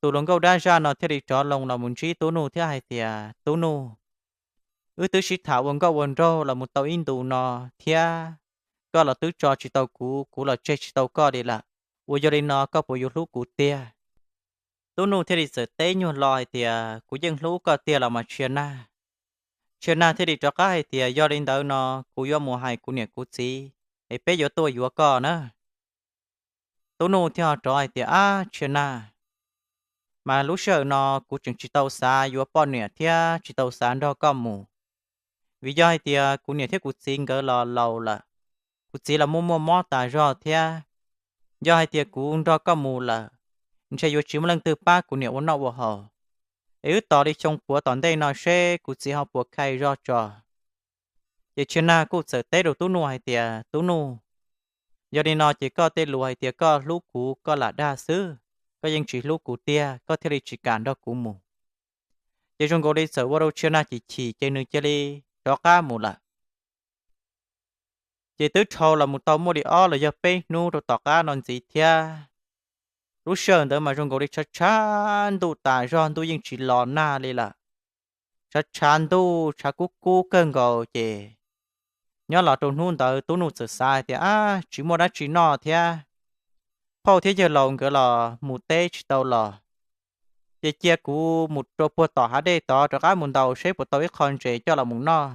tus hluas nkauj dab zaj no thiaj li rov loo los mus ntsib Tub Nuj thiab hais tias, Tub Nuj, wb twb sib tham ua nkauj ua nraug los mus tau ib ntus no thiab, koj los twb tso tsis tau kuv, kuv los tseg tsis tau koj li lawm. Ua yog li no koj puas yuav hlub kuv tiag? Tub Nuj thiaj li txawm teb nyuag lo hais tias, Kuv yeej hlub koj tiag los mas Tshia Nag. Tshia Nag thiaj li rov qab hais tias, Yog li ntawd no kuv yuav mus hais kuv niam kuv txiv es peb yuav tuaj yuav koj na. Tub Nuj thiaj ho rov hais tias, Ab Tshia Nag, mas lub sij hawm no kuv tseem tsis tau xav yuav poj niam thiab tsis tau xav nrog koj mus, vim yog hais tias kuv niam thiab kuv txiv nkawd los laus lawm, kuv txiv los muaj muaj mob tas zog thiab. Yog hais tias kuv nrog koj mus lawm, ntshe yuav tsis muaj leej twg pab kuv niam ua noj ua haus, es wb tos li xyoo puav tom ntej no seb kuv txiv ho puas khai zog tso. Ces Tshia Nag kuj txawm teb rau Tub Nuj hais tias, Tub Nuj, yog li no ces koj tej lus hais tias koj hlub kuv koj lam dag xwb, koj yeej tsis hlub kuv tiag koj thiaj li tsis kam nrog kuv mus. Ces zoo nkaus li txawm ua rau Tshia Nag chim chim ces nws cia li rov qab mus lawm. Ces twb dhau los mus tau muaj li ob los yog peb hnub rau tom qab no ntxiv thiab, lub sij hawm ntawd mas zoo nkaus li tshav tshav ntuj tas zog, ntuj yeej tsis los nag li lawm. Tshav tshav ntuj tshav kub kub kawg nkaus ces nyob los rau hnub ntawd Tub Nuj txawm xav hais tias, Ab, tsis muaj dab tsi noj thiab, phauj thiab yawg laus nkawd los mus teb tsis tau los, ces cia kuv mus rau puag tom hav dej tod rov qab mus ntaus seb puas tau ib qho ntses coj los mus noj,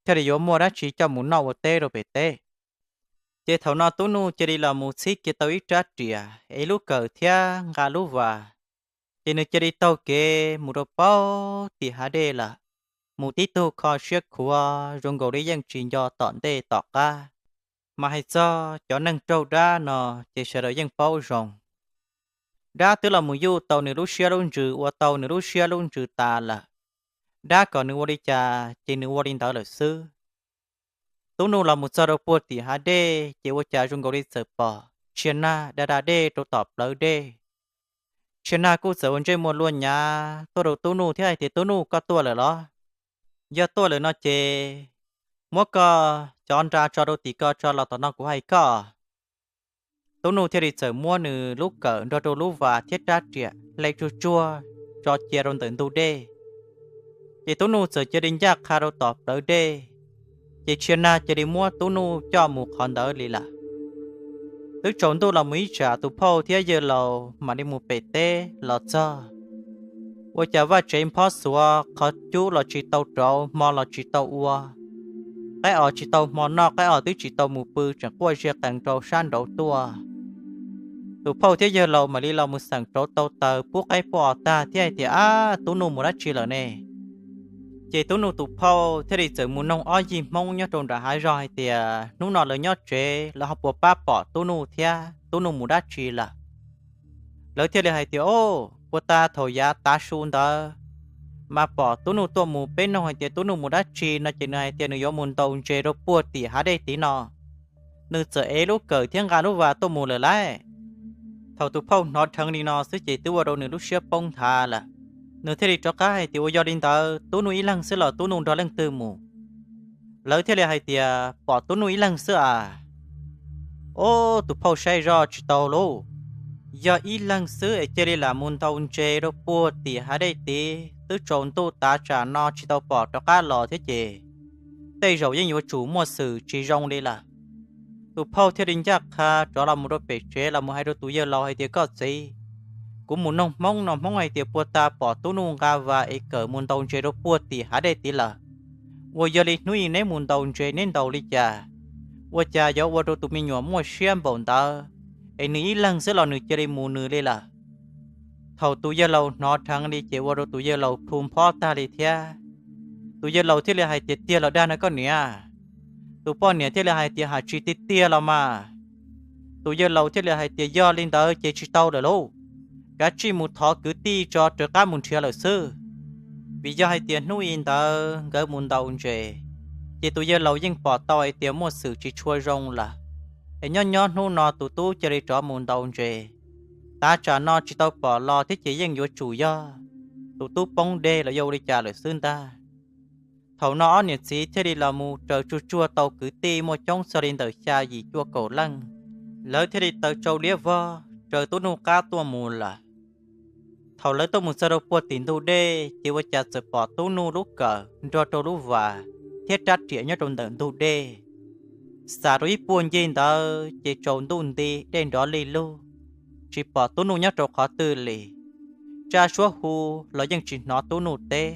thiaj li yuav muaj dab tsi coj mus noj ua teb rau pem teb. Ces thaum no Tub Nuj cia li los mus txhib kiag tau ib rab riam es lub kawm thiab nqa lub vas, ces nws cia li taug kev mus rau puag tim hav dej lawm, mus tib tug kho siab khuav zoo nkaus li yeej tsis nco tom ntej tom qab. Mas hais txog cov neeg raug dab no ces sawv daws yeej paub zoo. Dab twb los mus yuj tau nws lub siab lub ntsws ua tau nws lub siab lub ntsws tas lawm. Dab kom nws ua li cas ces nws ua li ntawd lawm xwb. Tub Nuj los mus txog rau puag tim hav dej ces ua cas zoo nkaus li txawm pom Tshia Nag da da dej rau tom plawv dej. Tshia Nag kuj txawm ua ntsej muag luag nyav tuaj rau Tub Nuj thiab hais tias, Tub Nuj, koj tuaj lawm los? Yog tuaj lawm no ces muab koj cov nra tso rau tim ko tso los tom no kuv hais koj. Tub Nuj thiaj li txawm muab nws lub kawm nrog rau lub vas thiab rab riam hle tsuag tsuag tso cia rau ntawm ntug dej. Ces Tub Nuj txawm cia li ncaj qha rau tom plawv dej, ces Tshia Nag cia li muab Tub Nuj coj mus qhov ntawd li lawm. Twb tsaus ntuj los mus ib tsam tus phauj thiab yawg laus mam li mus pem teb los txog. Ua cas vaj tsev nphob xuav, qhov cub los tsis tau rauv, hmo los tsis tau ua, qaib os tsis tau hmo noj, qaib os twb tsis tau mus pw, tseem quaj ziag qees rau sab nraud tuaj. Tus phauj thiab yawg laus mam li los mus xeem rauv tau taws pub qaib pub os tag thiab hais tias, Ab, Tub Nuj mus dab tsi lawm ne? Ces Tub Nuj tus phauj thiaj li txawm mus noog ob yig Hmoob nyob rau nram hav zog hais tias hnub no lawv nyob tsev lawv ho puas pab pom Tub Nuj thiab Tub Nuj mus dab tsi lawm. Lawv thiaj li hais tias, o, puag ta thaum yav tav su ntawd mas pom Tub Nuj tuaj mus, peb noog hais tias Tub Nuj mus dab tsi no ces nws hais tias nws yuav mus ntaus ntses rau puag tim hav dej tid no. Nws txawm ev lub kawm thiab nqa lub vas tuaj mus lawm lauj. Thaum tus phauj hnov dheev li no xwb ces twb ua rau nws lub siab poob nthav lawm. Nws thiaj li rov qab hais tias, ua yog li ntawd Tub Nuj ib leeg xwb los Tub Nuj nrog leej twg mus? Lawv thiaj li hais tias, pom Tub Nuj ib leeg xwb as. O, tus phauj saib zoj tsis tau lauj, yog ib leeg xwb es cia li lam mus ntaus ntses rau puag tim hav dej tid twb tsaus ntuj tav tsam no tsis tau pom rov qab los thiab ces tej zaum yeej yuav tsum muaj xwm tsis zoo li lawm. Tus phauj thiaj li ncaj qha rov los mus rau pem tsev los mus hais rau tus yawg laus hais tias, koj txiv, kuv mus noog Hmoob no Hmoob hais tias puag ta pom Tub Nuj nqa vas es kawm mus ntaus ntses rau puag tim hav dej tid lawm. Ua yog li hnub i neb mus ntaus ntses neb ntaus li cas, ua cas yuav ua rau tus me nyuam muaj siab npaum ntawd, es nws ib leeg xwb los nws cia li mus nws li lawm? Thaum tus yawg laus hnov dheev li ces ua rau tus yawg laus plhu nphob tag li thiab. Tus yawg laus thiaj li hais tias, tiag los dag no koj niam? Tus poj niam thiaj li hais tias, hais tsis tiag tiag los mas. Tus yawg laus thiaj li hais tias, yog li ntawd ces tsis tau lawm lauj, kav tsij mus thov kwv tij tso rov qab mus nrhiav lawm xwb. Vim yog hais tias hnub i ntawd nkawd mus ntaus ntses, ces tus yawg laus yeej pom tau hais tias muaj xwm tsis tshua zoo lawm, es nyob nyob hnub no tus tub cia li rov mus ntaus ntses, tav tsam no tsis tau pom los thiab ces yeej yuav tsum yog tus tub poob dej los yog ua li cas lawm xwb ntag. Thaum no ob niam txiv thiaj li los mus raws tsuag tsuag tau kwv tij muaj coob txog li ntawm xya yim cuaj kaum leej, lawv thiaj li taws tsau liab vog raws Tub Nuj qab tuaj mus lawm. Thaum lawv tuaj mus txog rau puag tim ntug dej ces ua cas txawm pom Tub Nuj lub kawm nrog rau lub vas thiab rab riam nyob rau ntawm ntug dej. Xav rau ib puag ncig ntawd ces tsaus ntuj nti dej nrov li lug, tsis pom Tub Nuj nyob rau qhov twg li. Tsa suab hu los yeej tsis hnov Tub Nuj teb.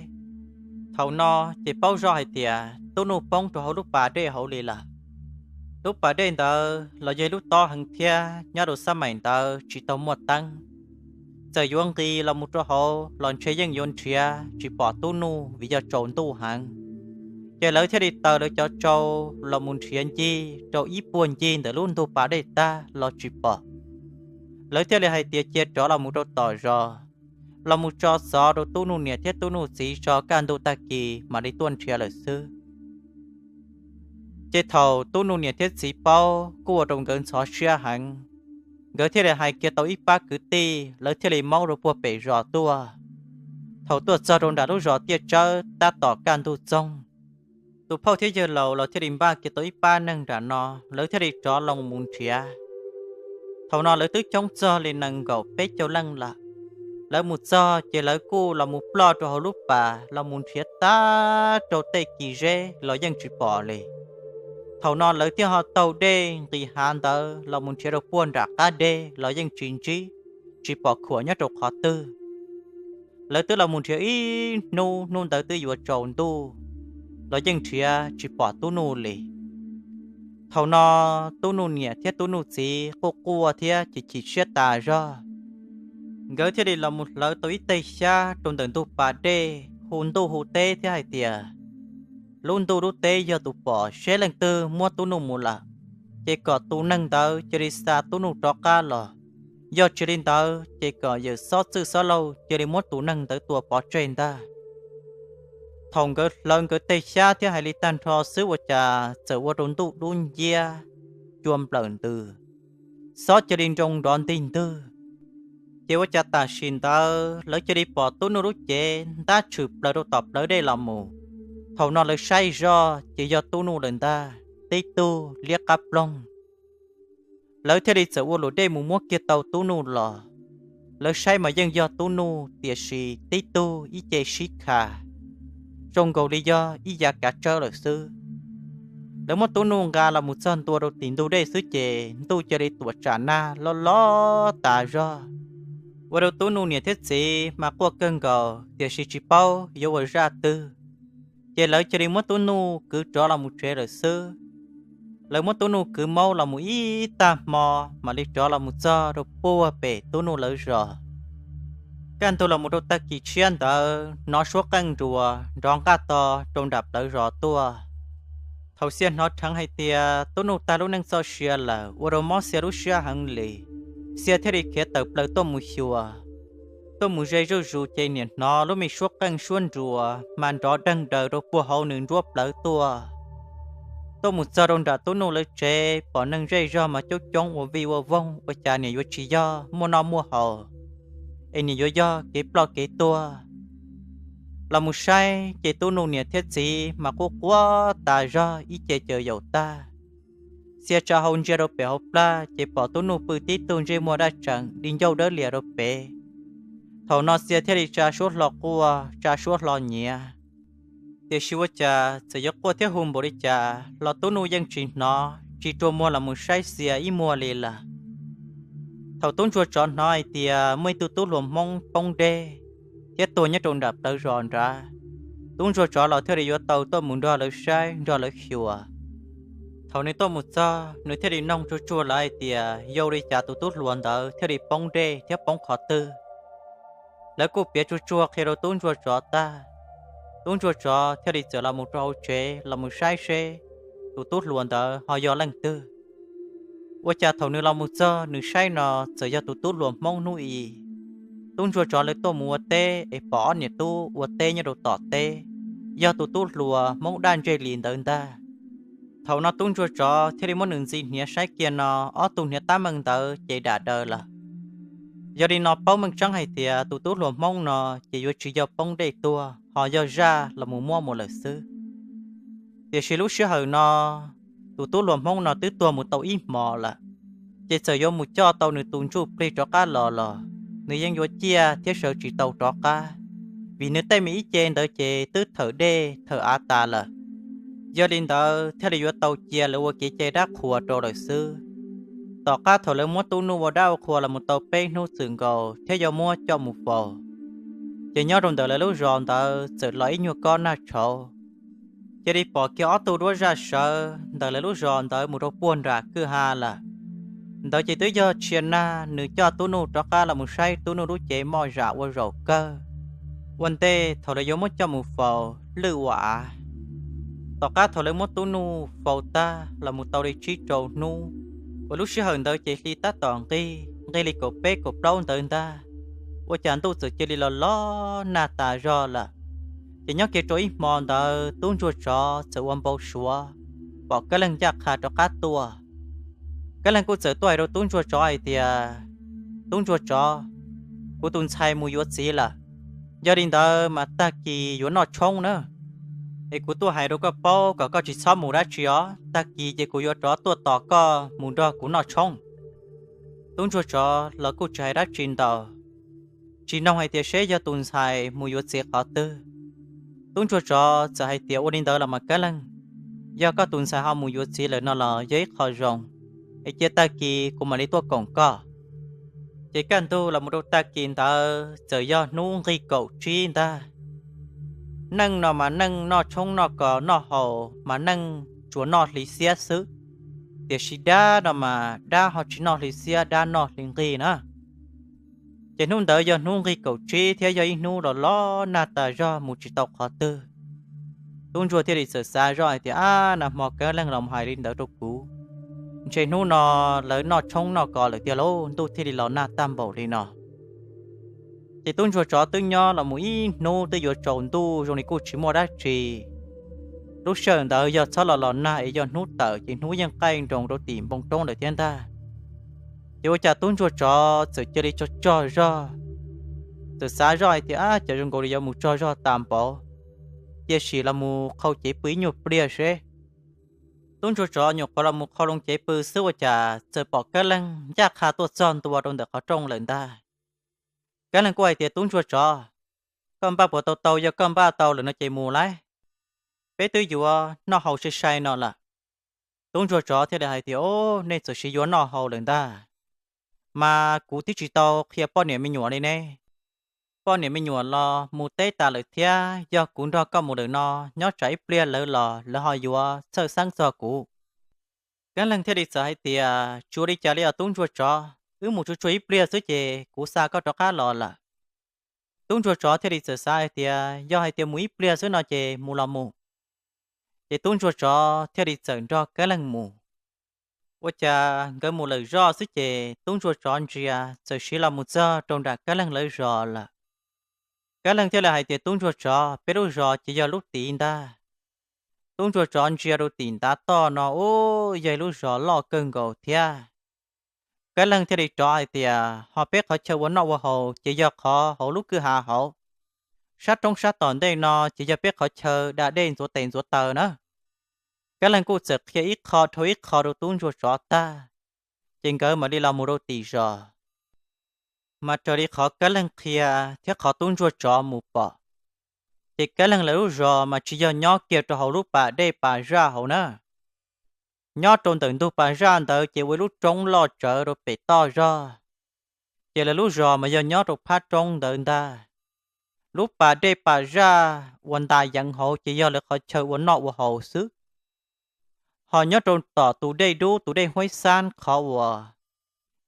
Thaum no ces paub zoj hais tias Tub Nuj poob rau hauv lub pas dej hauv li lawm. Lub pas dej ntawd los yog lub tob heev thiab nyob rau xab maim ntawd tsis tau muaj teeb. Txawm yuav nqis los mus rau hauv los ntshe yeej yuav nrhiav tsis pom Tub Nuj vim yog tsaus ntuj heev. Ces lawv thiaj li taws lawv cov tsau los mus nrhiav ncig rau ib puag ncig ntawm lub ntug pas dej tag los tsis pom. Lawv thiaj li hais tias cia rov los mus rau tom zos, los mus tso xov rau Tub Nuj niam thiab Tub Nuj txiv tso kaj ntug tag kis mam li tuaj nrhiav lawm xwb. Ces thaum Tub Nuj niam thiab txiv paub kuj ua rau nkawd ntxhov siab heev. Nkawd thiaj li hais kiag tau ib pab kwv tij, lawv thiaj li maub rau puag pem zos tuaj. Thaum tuaj txog rau nram lub zos tiaj tsawb tab tom kaj ntug txoog, tus phauj thiab yawg laus los thiaj li npaj kiag tau ib pab neeg nram no, lawv thiaj li rov los mus nrhiav. Thaum no lawv twb coob txog li nees nkaum peb caug leej lawm. Lawv mus txog ces lawv kuj los mus ploj rau hauv lub pas los mus nrhiav tag rau tej kis zeb los yeej tsis pom li. Thaum no lawv thiaj ho taug dej nqis hav ntawd los mus nrhiav rau puag nram qab deg los yeej tsis ntsib, tsis pom khuam nyob rau qhov twg. Lawv twb los mus nrhiav ib hnub, hnub ntawd twb yuav tsaus ntuj los yeej nrhiav tsis pom Tub Nuj li. Thaum no Tub Nuj niam thiab Tub Nuj txiv quaj quaj thiab chim chim siab tas zog. Nkawd thiaj li los mus hlawv tau ib teg xyab rau ntawm ntug pas dej hu ntuj hu teb thiab hais tias, lub ntuj lub teb yog tus pom seb leej twg muab Tub Nuj mus lawm, ces kom tus neeg ntawd cia li xa Tub Nuj rov qab los. Yog tsis li ntawd ces kom yawm Xob Txwj Xob Lauj cia li muab tus neeg ntawd tua pov tseg ntag. Thaum nkawd hlawv nkawd teg xyab thiab hais li tag nrho xwb ua cas txawm ua rau ntuj dub nciab cua nplawm ntws, xob cia li nroo nrov ntig ntwg. Ces ua cas tam sim ntawd lawv cia li pom Tub Nuj lub cev ntab tshwm plaws rau tom plawv dej los mus. Thaum no lawv saib zoj ces yog Tub Nuj lawm ntag, tib tug liab qab ploog. Lawv thiaj li txawm ua luam dej mus muab kiag tau Tub Nuj los. Lawv saib mas yeej yog Tub Nuj tiam sis tib tug ib ce sib kha, zoo nkaus li yog ib yav kav tsawb lawm xwb. Lawv muab Tub Nuj nqa los mus txog ntua rau tim ntug dej xwb ces ntuj cia li tuam tsam nag loj loj tas zog, ua rau Tub Nuj niam thiab txiv mas quaj kawg nkaus tiam sis tsis paub yuav ua zaj twg. Ces lawv cia li muab Tub Nuj kwv rov los mus tsev lawm xwb. Lawv muab Tub Nuj kwv maub los mus ib tag hmo mam li rov los mus txog rau puag pem Tub Nuj lawv zos. Kaj ntug los mus rau tag kis tshiab ntawd hnov suab qeej nruas nrov nqaj to rau nram plawv zos tuaj. Thaum Xia hnov dheev hais tias Tub Nuj tag lub neej txoj sia lawm ua rau mob Xia lub siab heev li. Xia thiaj li khiav tawm plaws tuaj mus xyuas, tuaj mus ze zuj zus ces niam hnov lub me suab qeej suab nruas mas nrov deeg daws rau puag hauv nws nruab plawv tuaj. Tuaj mus txog rau nram Tub Nuj lawv tsev pom neeg zej zog mas coob coob ua vij ua voog, ua cas niam yuav tsis yog muaj noj muaj haus, es niam yuav yog kev ploj kev tuag. Los mus saib ces Tub Nuj niam thiab txiv mas quaj quaj tas zog ib ce caws yaum tag. Xia tsa hau ntsia rau pem hauv plag ces pom Tub Nuj pw tib tug ntsej muag daj tseem di ncauj dawb lias rau pem. Thaum no Xia thiaj li tsa suab hlo quaj tsa suab hlo nyiav. Tiam sis ua cas txawm yuav quaj thiab hu npaum li cas los Tub Nuj yeej tsis hnov tsis rua muag los mus saib Xia ib muag li lawm. Thaum tub ntsuag tsov hnov hais tias muaj ib tug tub hluas Hmoob poob dej thiab tuag nyob rau nram plawv zos nrad, tub ntsuag tsov los thiaj li yuav tau tuaj mus nrog lawv saib nrog lawv xyuas. Thaum nws tuaj mus txog nws thiaj li noog tsuag tsuag lawv hais tias yog li cas tus tub hluas ntawd thiaj li poob dej thiab poob qhov twg. Lawv kuj piav tsuag tsuag qhia rau tub ntsuag tsov tag, tub ntsuag tsov thiaj li txawm los mus rau hauv tsev los mus saib seb tus tub hluas ntawd ho yog leej twg. Ua cas thaum nws los mus txog nws saib no txawm yog tus tub hluas Hmoob hnub i tub ntsuag tsov lawv tuaj mus ua teb es pom ob niam tub ua teb nyob rau tom teb, yog tus tub hluas Hmoob daj ntseg li ntawd ntag. Thaum no tub ntsuag tsov thiaj li muab nws ntxi hniav saib kiag no ob tug hniav tab meeg ntawd ces dam daws lawm. Yog li no paub meej tseeb hais tias tus tub hluas Hmoob no ces yuav tsis yog poob dej tuag ho yog zaj los mus muab mus lawm xwb. Tiam sis lub sij hawm no tus tub hluas Hmoob no twb tuag mus tau ib hmos lawm, ces txawm yuav mus coj tau nws tus ntsuj plig rov qab los los nws yeej yuav ciaj thiab sawv tsis tau rov qab, vim nws tej me ib ce ntawd ces twb thawm dej thawm av tas lawm. Yog li ntawd thiaj li yuav tau cia lawv ua kev cai dab qhuas rau lawm xwb. Tom qab thaum lawv muab tub nuj ua dab ua qhua los mus tau peb hnub txwm nkaus thiab yuav muab coj mus faus, ces nyob rau ntawm lawv lub zos ntawd txawm los ib nyuag kob nag tshauv. Cia li pom kiag ob tug duab zaj sawv ntawm lawv lub zos ntawd mus rau puag nram kwj ha lawm. Ntawd ces twb yog Tshia Nag nws coj tub nuj rov qab los mus saib tub nuj lub cev moj zam ua zaum kawg, ua ntej thaum lawv yuav muab coj mus faus lwj ua av. Tom qab thaum lawv muab tub nuj faus tag los mus tau li tsib rau hnub, uas lub sij hawm ntawd ces hli tab tom nqig nqig li kaum peb kaum plaub ntawd ntag, ua cas ntuj txawm cia li los los nag tas zog lawm. Ces nyob kiag rau ib hmo ntawd tub ntsuag tsov txawm ua npau suav pom Kab Leej ncaj qha rov qab tuaj. Kab Leej kuj txawm tuaj hais rau tub ntsuag tsov hais tias, Tub ntsuag tsov, kuv tus ntxhais mus yuav txiv lawm, yog li ntawd mas tag kis yuav noj tshoob na. Es kuv tuaj hais rau koj paub kom koj tsis txhob mus dab tsi os, tag kis ces kuv yuav rov tuaj tos koj mus nrog kuv noj tshoob. Tub ntsuag tsov los kuj tsis hais dab tsi ntau, tsis noog hais tias seb yog tus ntxhais mus yuav txiv qhov twg. Tub ntsuag tsov txawm hais tias, Ua li ntawd los mas Kab Leej, yog koj tus ntxhais ho mus yuav txiv lawm no los yog ib qho zoo, es cia tag kis kuv mam li tuaj koom koj. Ces kaj ntug los mus rau tag kis ntawd txawm yog hnub nqig kaum tsib ntag. Neej no mas neej noj tshoob noj kos noj haus mas neej tsuas noj hli xiab xwb, tiam sis dab no mas dab ho tsis noj hli xiab, dab noj hli nqig na. Ces hnub ntawd yog hnub nqig kaum tsib thiab yog ib hnub los los nag tas zog mus tsis tau qhov twg. Tub ntsuag thiaj li txawm xav zoj hais tias, Ab, nag hmo Kab Leej los hais li ntawd rau kuv, ntshe hnub no lawv noj tshoob noj kos lawm tiag lauj, ntuj thiaj li los nag tag npaum li no. Ces tub ntsuag tsov twb nyob los mus ib hnub twb yuav tsaus ntuj zoo li kuj tsis muaj dab tsi. Lub sij hawm ntawd yog txhob los los nag es yog hnub tawm ces hnub yeej qaij nroos rau tim npoo roob lawm thiab ntag. Ces ua cas tub ntsuag tsov txawm cia li tsaug tsaug zog, txawm xav zoj hais tias, Ab, cas zoo nkaus li yuav mus tsaug zog tas npaum, cia sim los mus qhau cev pw ib nyuag pliag seb. Tub ntsuag tsov nyuam qhuav los mus qhau loo cev pw xwb ua cas txawm pom Kab Leej ncaj qha tuaj txog ntua rau ntawm qhov rooj lawm ntag. Kab Leej kuj hais tias, Tub ntsuag tsov, koj npaj puas tau tau, yog koj npaj tau lawm no ces mus lauj, peb twb yuav noj haus sai sai no lawm. Tub ntsuag tsov thiaj li hais tias, Au, nej txawm siv yuav noj haus lawm ntag, mas kuv twb tsis tau qhia poj niam me nyuam li ne. Poj niam me nyuam los mus teb tas lawm thiab, yog kuv nrog koj mus lawm no, nyob tsam ib pliag lawv los lawv ho yuav txhawj xeeb txog kuv. Kab Leej thiaj li txawm hais tias, Tsis ua li cas li os tub ntsuag tsov, wb mus tsuag tsuag ib pliag xwb ces kuv xa koj rov qab los lawm. Tub ntsuag tsov thiaj li txawm xav hais tias yog hais tias mus ib pliag xwb no ces mus los mus. Ces tub ntsuag tsov thiaj li txawm nrog Kab Leej mus. Ua cas nkawd mus lawm zoj xwb ces tub ntsuag tsov ntsia txawm siv los mus txog rau nram Kab Leej lawv zos lawm. Kab Leej thiaj li hais tias, Tub ntsuag tsov, peb lub zos ces yog lub tid ntag. Tub ntsuag tsov ntsia rau tim ntav toj no, ub, yog ib lub zos loj kawg nkaus thiab. Kab Leej thiaj li rov hais tias, Ho peb qhov chaw ua noj ua haus ces yog qhov hauv lub kwj ha hauv. Sab roob sab tom ntej no ces yog peb qhov chaw da dej ntxuav tes ntxuav taw na. Kab Leej kuj txawm qhia ib qho dhau ib qho rau tub ntsuag tsov tag, ces nkawd mam li los mus rau tim zos. Mas raws li qhov Kab Leej qhia thiab qhov tub ntsuag tsov mus pom, ces Kab Leej lawv lub zos mas tsis yog nyob kiag rau hauv lub pas dej pas zaj hauv na. Nyob rau ntawm ntug pas zaj ntawd ces ua ib lub roob loj tsawv rau pem toj zog, ces lawv lub zos mas yog nyob rau phab roob ntawd ntag. Lub pas dej pas zaj uas ntas yeev hauv ces yog lawv qhov chaw ua noj ua haus xwb. Ho nyob rau tom tus dej dub, tus dej Huaib Xab qhov uas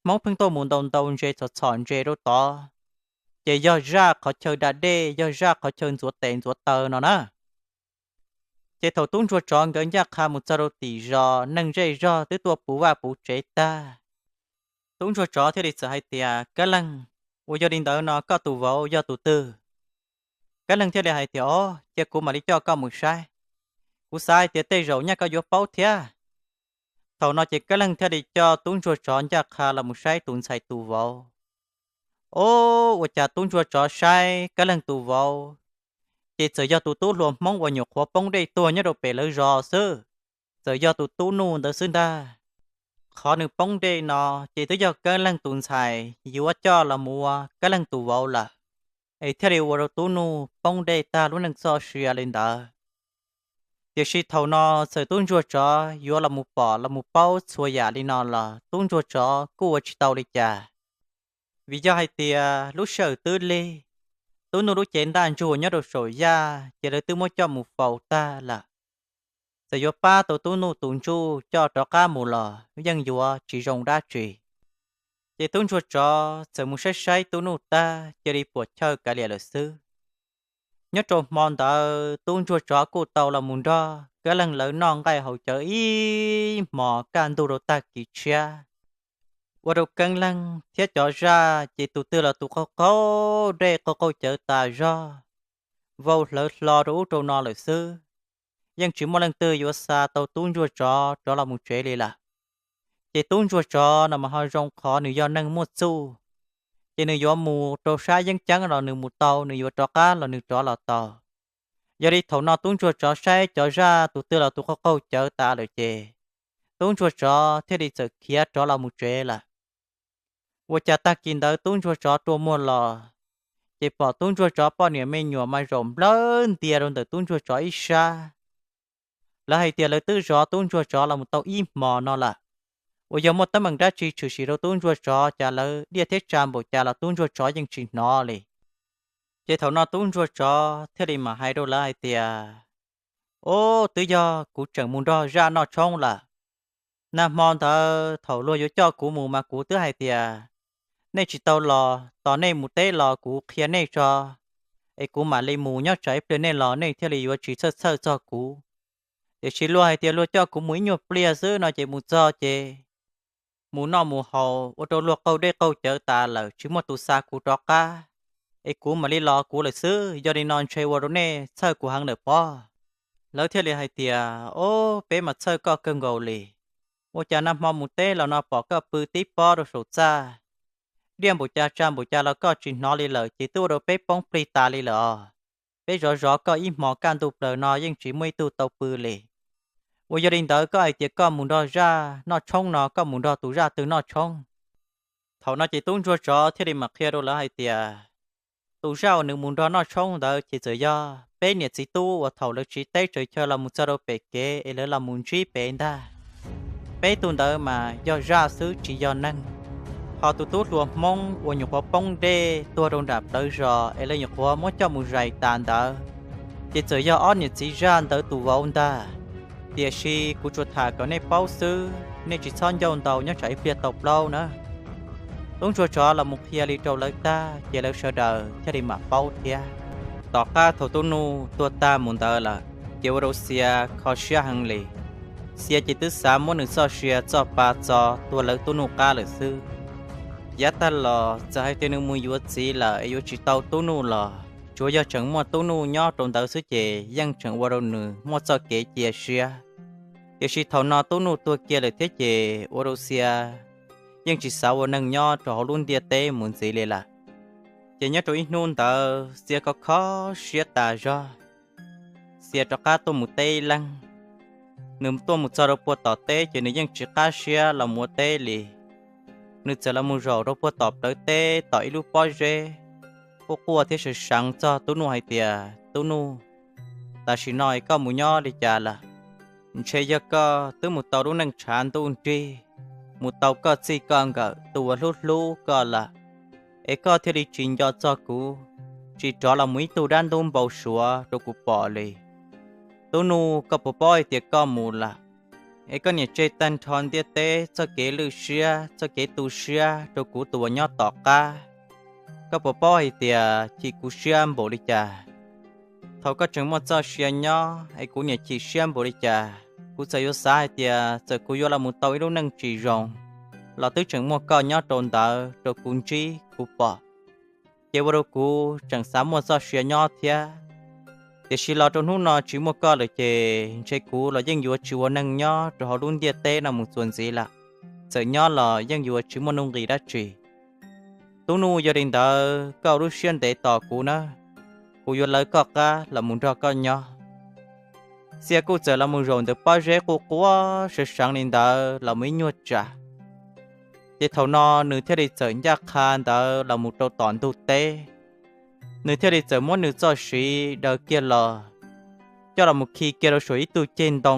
Hmoob pheej tuaj mus ntaus ntaus ntses txhom txhom ntses rau tod, ces yog zaj qhov chaw da dej, yog zaj qhov chaw ntxuav tes ntxuav taw no na. Ces thaum tub ntsuag tsov nkawd ncaj qha mus txog rau tim zos, neeg zej zog twb tuaj puv vaj puv tsev tag. Tub ntsuag tsov thiaj li txawm hais tias, Kab Leej, uas yog li ntawd no koj tus vauv yog tus twg? Kab Leej thiaj li hais tias, Os, cia kuv mam li coj koj mus saib. Kuv xav hais tias tej zaum nyaj koj yuav paub thiab. Thaum no ces Kab Leej thiaj li coj tub ntsuag tsov ncaj qha los mus saib tus ntxhais tus vauv. Os, ua cas tub ntsuag tsov saib Kab Leej tus vauv, ces txawm yog tus tub hluas Hmoob uas nyuam qhuav poob dej tuag nyob rau pem lawv zos xwb. Txawm yog tus tub nuj ntawd xwb ntag. Qhov nws poob dej no ces twb yog Kab Leej tus ntxhais yuav coj los mus ua Kab Leej tus vauv lawm, es thiaj li ua rau tub nuj poob dej tag lub neej txoj sia li ntawd. Tiam sis thaum no txawm tub ntsuag tsov yuav los mus pom los mus paub txhua yam li no los tub ntsuag tsov kuj ua tsis tau li cas. Vim yog hais tias lub sij hawm twb lig, tub nuj lub cev ntaj ntsug nyob rau saum yaj ces lawv twb muab coj mus faus tag lawm. Txawm yuav pab tau tub nuj tus ntsuj coj rov qab mus los yeej yuav tsis zoo dab tsi. Ces tub ntsuag tsov txawm mus saib saib tub nuj tag cia li puam chawj kav liam lawm xwb. Nyob rau hmo ntawd tub ntsuag tsov kuj tau los mus nrog Kab Leej lawv noj nqaij haus cawv ib hmos kaj ntug rau tag kis tshiab, ua rau Kab Leej thiab cov zaj ces tus twg los tus qaug qaug dej qaug qaug cawv tas zog, vau hlawv hlo rau ub rau no lawm xwb. Yeej tsis muaj leej twg yuav xa tau tub ntsuag tsov rov los mus tsev li lawm. Ces tub ntsuag tsov no mas ho zoo qhov nws yog neeg muaj txuj, ces nws yuav mus rau sab yeeb ceeb los nws mus tau, nws yuav rov qab los nws rov los tau. Yog li thaum no tub ntsuag tsov saib cov zaj tus twg los tus qaug qaug cawv tas lawm ces tub ntsuag tsov thiaj li txawm khiav rov los mus tsev lawm. Ua cas tag kis ntawd tub ntsuag tsov rua muag los, ces pom tub ntsuag tsov poj niam me nyuam mas zaum nplawg ntia rau ntawm tub ntsuag tsov ib sab. Lawv hais tias lawv twb zov tub ntsuag tsov los mus tau ib hmos no lawm, uas yog muaj teeb meem dab tsi tshwm sim rau tub ntsuag tsov cas lawv diaj thiab tsa npaum cas los tub ntsuag tsov yeej tsis hnov li. Ces thaum no tub ntsuag tsov thiaj li mam hais rau lawv hais tias, Ub, twb yog kuv tseem mus nrog zaj noj tshoob lawm. Nag hmo ntawd thaum luag yuav coj kuv mus mas kuv twb hais tias, Nej tsis tau los, tos nej mus teb los kuv qhia nej tso, es kuv mam li mus, nyob tsam ib pliag nej los nej thiaj li yuav tsis txhawj txhawj txog kuv. Tiam sis luag hais tias luag coj kuv mus ib nyuag pliag xwb no ces mus txog ces mus noj mus haus ua rau luag qaug dej qaug cawv tas lawm tsis muaj tus xa kuv rov qab, es kuv mam li los kuv lawm xwb. Yog li no ntshe ua rau nej txhawj kuv heev lawm pob. Lawv thiaj li hais tias, Ob, peb mas txhawj koj kawg nkaus li. Ua cas nag hmo mus teb los no pom koj pw tib pob rau saum txaj, diaj npaum cas tsa npaum cas los koj tsis hnov li lawm ces twb ua rau peb poob plig tas li lawm os. Peb zov zov koj ib hmos kaj ntug plaws no yeej tsis muaj ib tug tau pw li. Uas yog li ntawd koj hais tias koj mus nrog zaj noj tshoob no koj mus nrog tus zaj twg noj tshoob? Thaum no ces tub ntsuag tsov thiaj li mam qhia rau lawv hais tias, Tus zaj uas nws mus nrog noj tshoob ntawd ces txawm yog peb niam txiv tub uas thaum lawv tsiv teb tsaws chaw los mus txog rau pem kev es lawv los mus ntsib pem ntag. Peb tug ntawd mas yog zaj xwb tsis yog neeg. Ho tus tub hluas Hmoob uas nyuam qhuav poob dej tuag rau nram plawv zos es lawv nyuam qhuav muab coj mus zais tas ntawd, ces txawm yog ob niam txiv zaj ntawd tus vauv ntag. Tiam sis kuv tsuas tham kom nej paub xwb, nej tsis txhob ncauj ntau nyob tsam ib pliag tau plaub na. Tub ntsuag tsov los mus qhia li rau lawv tag ces lawv sawv daws thiaj li mam paub thiab. Tom qab thaum Tub Nuj tuag tag mus ntawd lawm, ces ua rau Xia kho siab heev li. Xia ces twb xav muab nws txoj sia txoj pa txo tuag lawv Tub Nuj qab lawm xwb. Yav tag los txawm hais tias nws mus yuav txiv lawm es yuav tsis tau Tub Nuj los tsuav yog tseem muaj Tub Nuj nyob rau ntawd xwb ces yeej tseem ua rau nws muaj txoj kev cia siab. Tiam sis thaum no Tub Nuj tuag kiag lawm thiab ces ua rau Xia yeej tsis xav ua neeg nyob rau hauv lub ntiaj teb mus ntxiv li lawm. Ces nyob rau ib hnub ntawd Xia kho kho siab tas zog, Xia rov qab tuaj mus teb ib leeg. Nws tuaj mus txog rau puag tom teb ces nws yeej tsis qab siab los mus ua teb li. Nws txawm los mus zaum rau puag tom plawv teb tom ib lub pob zeb, quaj quaj thiab sawv seev txog Tub Nuj hais tias, Tub Nuj, tam sim no es koj mus nyob li cas lawm? Ntshe yog koj twb mus tau lub neej tshav ntuj nrig, mus tau koj txij koj nkawm tus uas hlub hlub koj lawm, es koj thiaj li tsis nco txog kuv, tsis rov los mus ib tug dab ntub npau suav rau kuv pom li. Tub Nuj, koj puas paub hais tias koj mus lawm, es koj niam tseg tag nrho ntiaj teb txoj kev lwj siab txoj kev tu siab rau kuv tus uas nyob tom qab? Koj puas paub hais tias chim kuv siab npaum li cas? Thaum koj tseem muaj txoj sia nyob es kuv niam chim siab npaum li cas, kuv txawm yuav xav hais tias txawm kuv yuav los mus tau ib lub neej tsis zoo los twb tseem muaj koj nyob rau ntawd rau kuv ntsib kuv pom, ces ua rau kuv tseem xav muaj txoj sia nyob thiab. Tiam sis los rau hnub no tsis muaj koj lawm ces ntshe kuv los yeej yuav tsis ua neeg nyob rau hauv lub ntiaj teb no mus txuas ntxiv lawm, txawm nyob los yeej yuav tsis muaj nuj nqis dab tsi. Tub Nuj, yog li ntawd koj ua lub siab ntev tos kuv nawb, kuv yuav lawv koj qab los mus nrog koj nyob. Xia kuj txawm los mus zaum ntawm pob zeb quaj quaj sawv seev li ntawd los mus ib nyuag tsam, ces thaum no nws thiaj li txawm ncaj qha ntawd los mus rau tom ntug teb. Nws thiaj li txawm muab nws txoj siv daws kiag los, coj los mus khi kiag rau saum ib tug ceg ntoo,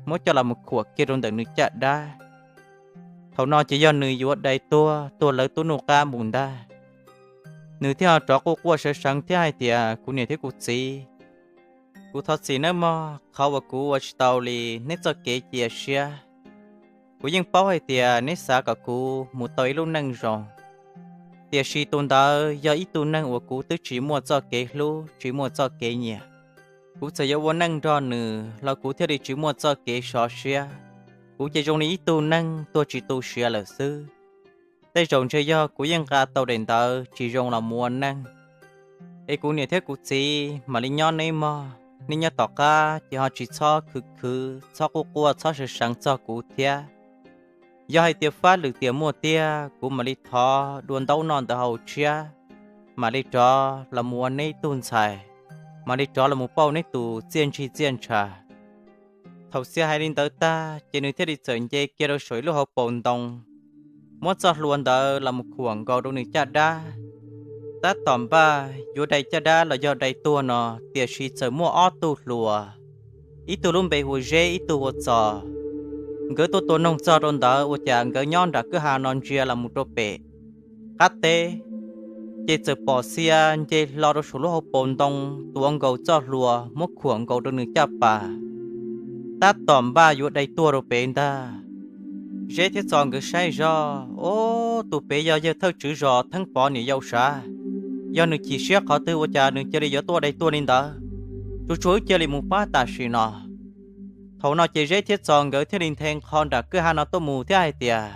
muab coj los mus khuam kiag rau ntawm nws caj dab. Thaum no ces yog nws yuav dai tuag tuag lawv Tub Nuj qab mus ntag. Nws thiaj ho rov quaj quaj sawv seev thiab hais tias, Kuv niam thiab kuv txiv, kuv thov txim nawb mog, qhov uas kuv ua tsis tau li neb txoj kev cia siab. Kuv yeej paub hais tias neb xav kom kuv mus tau ib lub neej zoo, tiam sis tus ntawd yog ib tug neeg uas kuv twb tsis muaj txoj kev hlub tsis muaj txoj kev nyiam. Kuv txawm yuav ua neej nrog nws los kuv thiaj li tsis muaj txoj kev sov siab. Kuv ces zoo li ib tug neeg tuag tsis tu siav lawm xwb. Tej zaum ntshe yog kuv yeej nqa tau daim ntawv tsis zoo los mus ua neej. Es kuv niam thiab kuv txiv mam li nyob neb mog, neb nyob tom qab ces ho tsis txhob khwv khwv txhob quaj quaj txhob sawv seev txog kuv thiab. Yog hais tias fab lwm tiam muaj tiag kuv mam li thov dua ntaub noj ntawv haus tshiab, mam li rov los mus ua neb tug ntxhais, mam li rov los mus pauj neb tus txiaj ntsig txiaj ntsha. Thaum Xia hais li ntawd tag ces nws thiaj li txawm nce kiag rau saum ib lub hauv paus ntoo, muab txoj hlua ntawd los mus khuam nkaus rau nws caj dab. Tab tom npaj yuav dai caj dab los yog dai tuag no, tiam sis txawm muaj ob tug hluas, ib tug lub npe hu ua Zeb ib tug hu ua Txos. Nkawd tuaj tua noog txog rau ntawd ua cas nkawd nyob nram kwj ha no ntsia los mus rau pem qab teb, ces txawm pom Xia nce hlo rau saum lub hauv paus ntoo, tuav nkaus txoj hlua muab khuam nkaus rau nws caj pas. Tab tom npaj yuav dai tuag rau pem ntag. Zeb thiab Txos nkawd saib zog, Ob, tus pem yog yawg thawj tswv zos Theeb Pov niam yau sav. Yog nws chim siab qhov twg ua cas nws cia li yuav tuaj dai tuag li ntawd? Tsuas tsuas wb cia li mus pab tam sim no. Thaum no ces Zeb thiab Txos nkawd thiaj li nthe nqho nram kwj ha no tuaj mus thiab hais tias,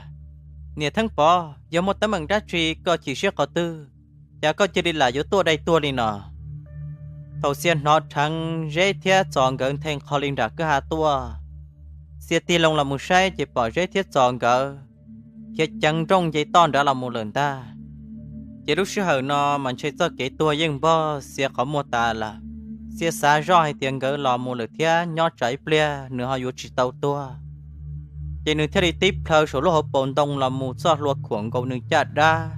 Niam Theeb Pov, yog muaj teeb meem dab tsi koj chim siab qhov twg, cas koj cia li lam yuav tuaj dai tuag li no? Thaum Xia hnov dheev Zeb thiab Txos nkawd nthe nqho li nram kwj ha tuaj, Xia tig loo los mus saib ces pom Zeb thiab Txos nkawd khiav ceev nrooj nce toj nrad los mus lawm ntag. Ces lub sij hawm no mas ntshe txoj kev tuag yeej npog Xia qhov muag tas lawm. Xia xav zoj hais tias nkawd los mus lawm thiab nyob tsam ib pliag nws ho yuav tsis tau tuag. Ces nws thiaj li tib plhaw saum lub hauv paus ntoo los mus txoj hlua khuam nkaus nws caj dab.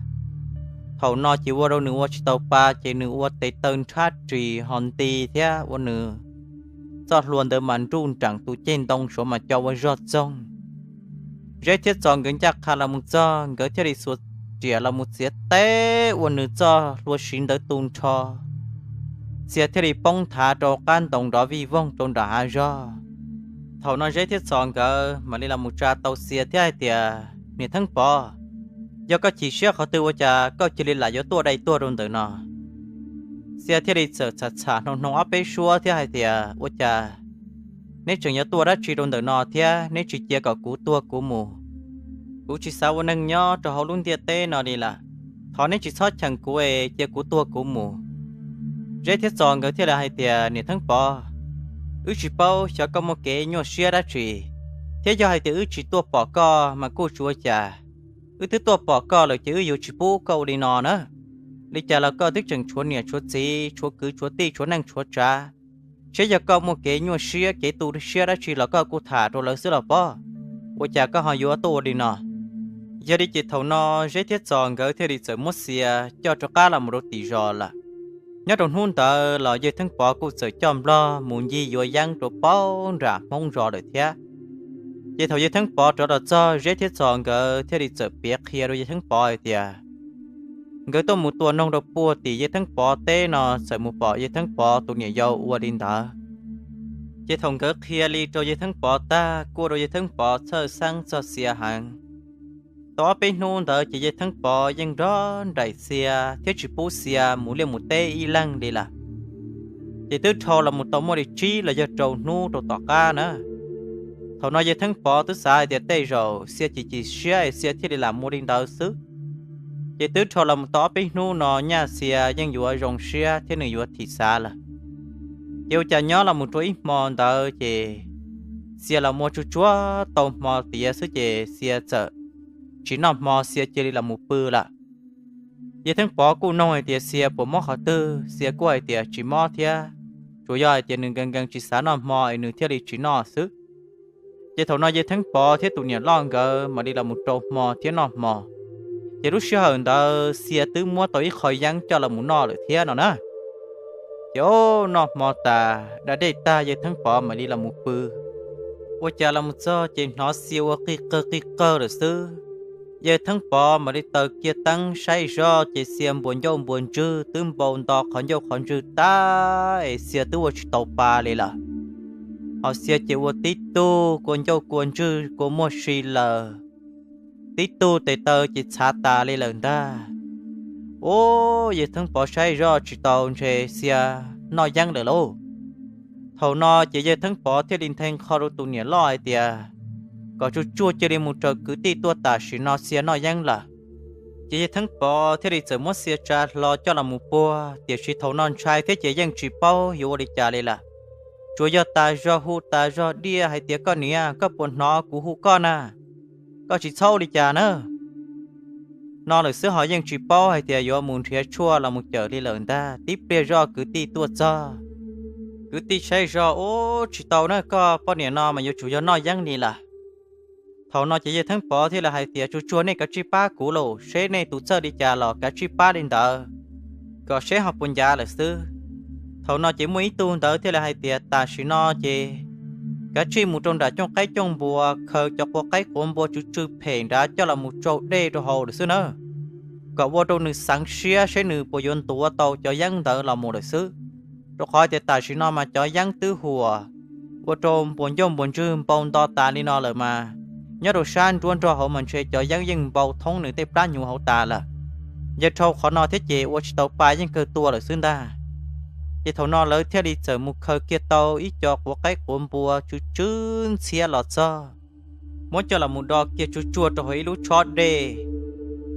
Thaum no ces ua rau nws ua tsis tau pa ces nws ua tes taw nrhab ris ho nti thiab ua nws txoj hlua ntawd mas nruj nreem tus ceg ntoo saud mas co ua zog txoog. Zeb thiab Txos nkawd ncaj qha los mus txog nkawd thiaj li xuas riam los mus txiav teb ua nws txoj hlua siv ntawd tu nrho. Xia thiaj li poob nthav rau qab ntoo nrov vij voog rau nram hav zog. Thaum no Zeb thiab Txos nkawd mam li los mus tsa tau Xia thiab hais tias, Niam Theeb Pov, Yog koj chim siab qhov twg ua cas koj cia li lam yuav tuaj dai tuag rau ntawm no? Xia thiaj li txawm txham txham hnoos hnoos ob peb suab thiab hais tias, Ua cas neb tseem yuav tuaj dab tsi rau ntawm no thiab neb tsis cia kom kuv tuag kuv mus? Kuv tsis xav ua neeg nyob rau hauv lub ntiaj teb no li lawm. Thov neb tsis txhob cheem kuv es cia kuv tuag kuv mus. Zeb thiab Txos nkawd thiaj li hais tias, Niam Theeb Pov, wb tsis paub xyov koj muaj kev nyuaj siab dab tsi, thiab yog hais tias wb tsis tuaj pom koj mas kuj tsis ua cas. Wb twb tuaj pom koj lawm ces wb yuav tsis pub koj ua li no na. Li cas los koj twb tseem tshuav niam tshuav txiv, tshuav kwv tshuav tij, tshuav neej tshuav tsav. Seb yog koj muaj kev nyuaj siab kev tu siab dab tsi los koj kuj tham rau lawv xwb los pob. Ua cas koj ho yuav tuaj ua li no? Yog li ces thaum no Zeb thiab Txos nkawd thiaj li txawm muab Xia coj rov qab los mus rau tim zos lawm. Nyob rau hnub ntawd los yawg Theeb Pov kuj txawm coj Nplog mus ncig yuav yeeb rau paub nram Hmoob zos lawm thiab. Ces thaum yawg Theeb Pov rov los txog, Zeb thiab Txos nkawd thiaj li txawm piav qhia rau yawg Theeb Pov hais tias, nkawd tuaj mus tua noog rau puag tim yawg Theeb Pov teb no txawm mus pom yawg Theeb Pov tus niam yau ua li ntawd. Ces thaum nkawd qhia li rau yawg Theeb Pov tag, kuj ua rau yawg Theeb Pov txhawj xeeb txog Xia heev. Tau ob peb hnub ntawd ces yawg Theeb Pov yeej nrog nraim Xia thiab tsis pub Xia mus liaj mus teb ib leeg li lawm. Ces twb dhau los mus tau muaj li tsib los yog rau hnub rau tom qab na. Thaum no yawg Theeb Pov twb xav hais tias tej zaum Xia chim chim siab es Xia thiaj li lam mus li ntawd xwb. Ces twb dhau los mus tau ob peb hnub no nyaj Xia yeej yuav zoo siab thiab nws yuav thim xav lawm. Ces ua cas nyob los mus rau ib hmo ntawd ces Xia los mus tsuag tsuag tau hmo tiav xwb ces Xia txawm tsis noj hmo, Xia cia li los mus pw lawm. Yawg Theeb Pov kuj noog hais tias Xia puas mob qhov twg, Xia kuj hais tias tsis mob thiab, tsuas yog hais tias nws nkees nkees tsis xav noj hmo es nws thiaj li tsis noj xwb. Ces thaum no yawg Theeb Pov thiab tus niam loj nkawd mam li los mus rau hmo thiab noj hmo. Ces lub sij hawm ntawd Xia twb muab tau ib qho yeeb coj los mus noj lawm thiab no na. Ces o, noj hmo tas da dej tag yawg Theeb Pov mam li los mus pw. Ua cas los mus txog ces hnov Xia ua qig qawg qig qawg lawm xwb. Yawg Theeb Pov mam li taws kiag teeb saib zoj ces Xia npuas ncauj npuas ntswg twb npau nto qhov ncauj qhov ntswg tag es Xia twb ua tsis tau pa li lawm. Ho Xia ces ua tib tug kua ncauj kua ntswg kua muag si lawm, tib tug tes taw ces txhav tas li lawm ntag. Ub, yawg Theeb Pov saib zoj tsis tau ntshe Xia noj yeeb lawm lauj. Thaum no ces yawg Theeb Pov thiaj li nthe qho rau tus niam loj hais tias kom tsuag tsuag cia li mus raws kwv tij tuaj, tam sim no Xia noj yeeb lawm. Ces yawg Theeb Pov thiaj li txawm muab Xia tsa hlo coj los mus puag, tiam sis thaum no ntshai thiab ces yeej tsis paub yuav ua li cas li lawm. Tsuas yog tas zog hu tas zog diaj hais tias, Koj niam, koj puas hnov kuv hu koj na? Koj tsis txhob ua li cas na. No lawm xwb ho yeej tsis paub hais tias yuav mus nrhiav tshuaj los mus cawm li lawm ntag. Tib pliag zoj kwv tij tuaj txog, kwv tij saib zoj, Ub, tsis tau na, koj poj niam no mas yuav tsum yog noj yeeb li lawm. Thaum no ces yawg Theeb Pov thiaj li hais tias, Tsuag tsuag nej kav tsij pab kuv lauj, seb nej tus txawj li cas los kav tsij pab li ntawd, kom seb ho puas ncav lawm xwb. Thaum no ces muaj ib tug ntawd thiaj li hais tias, Tam sim no ces kav tsij mus rau nram cooj qaib cooj npua khaws cov quav qaib quav npua tsw tsw phem nrad coj los mus tsau dej rau hauv lawm xwb na, kom ua rau nws xeev siab seb nws puas yuav ntuav tau cov yeeb ntawd los mus lawm xwb. Rau qhov tias tam sim no mas cov yeeb twb huam, ua rau npuas ncauj npuas ntswg npau nto tas li no lawm mas, nyob rau sab nruab nrog hauv mas ntshe cov yeeb yeej npau thoob nws tej plab hnyuv hauv tas lawm. Yog dhau qhov no thiab ces ua tsis tau pa yeej kawg tuag lawm xwb ntag. Ces thaum no lawv thiaj li txawm mus khaws kiag tau ib co quav qaib quav npua tsw tsw ntxhiab los txog, muab coj los mus do kiag tsuag tsuag rau hauv ib lub tshob dej,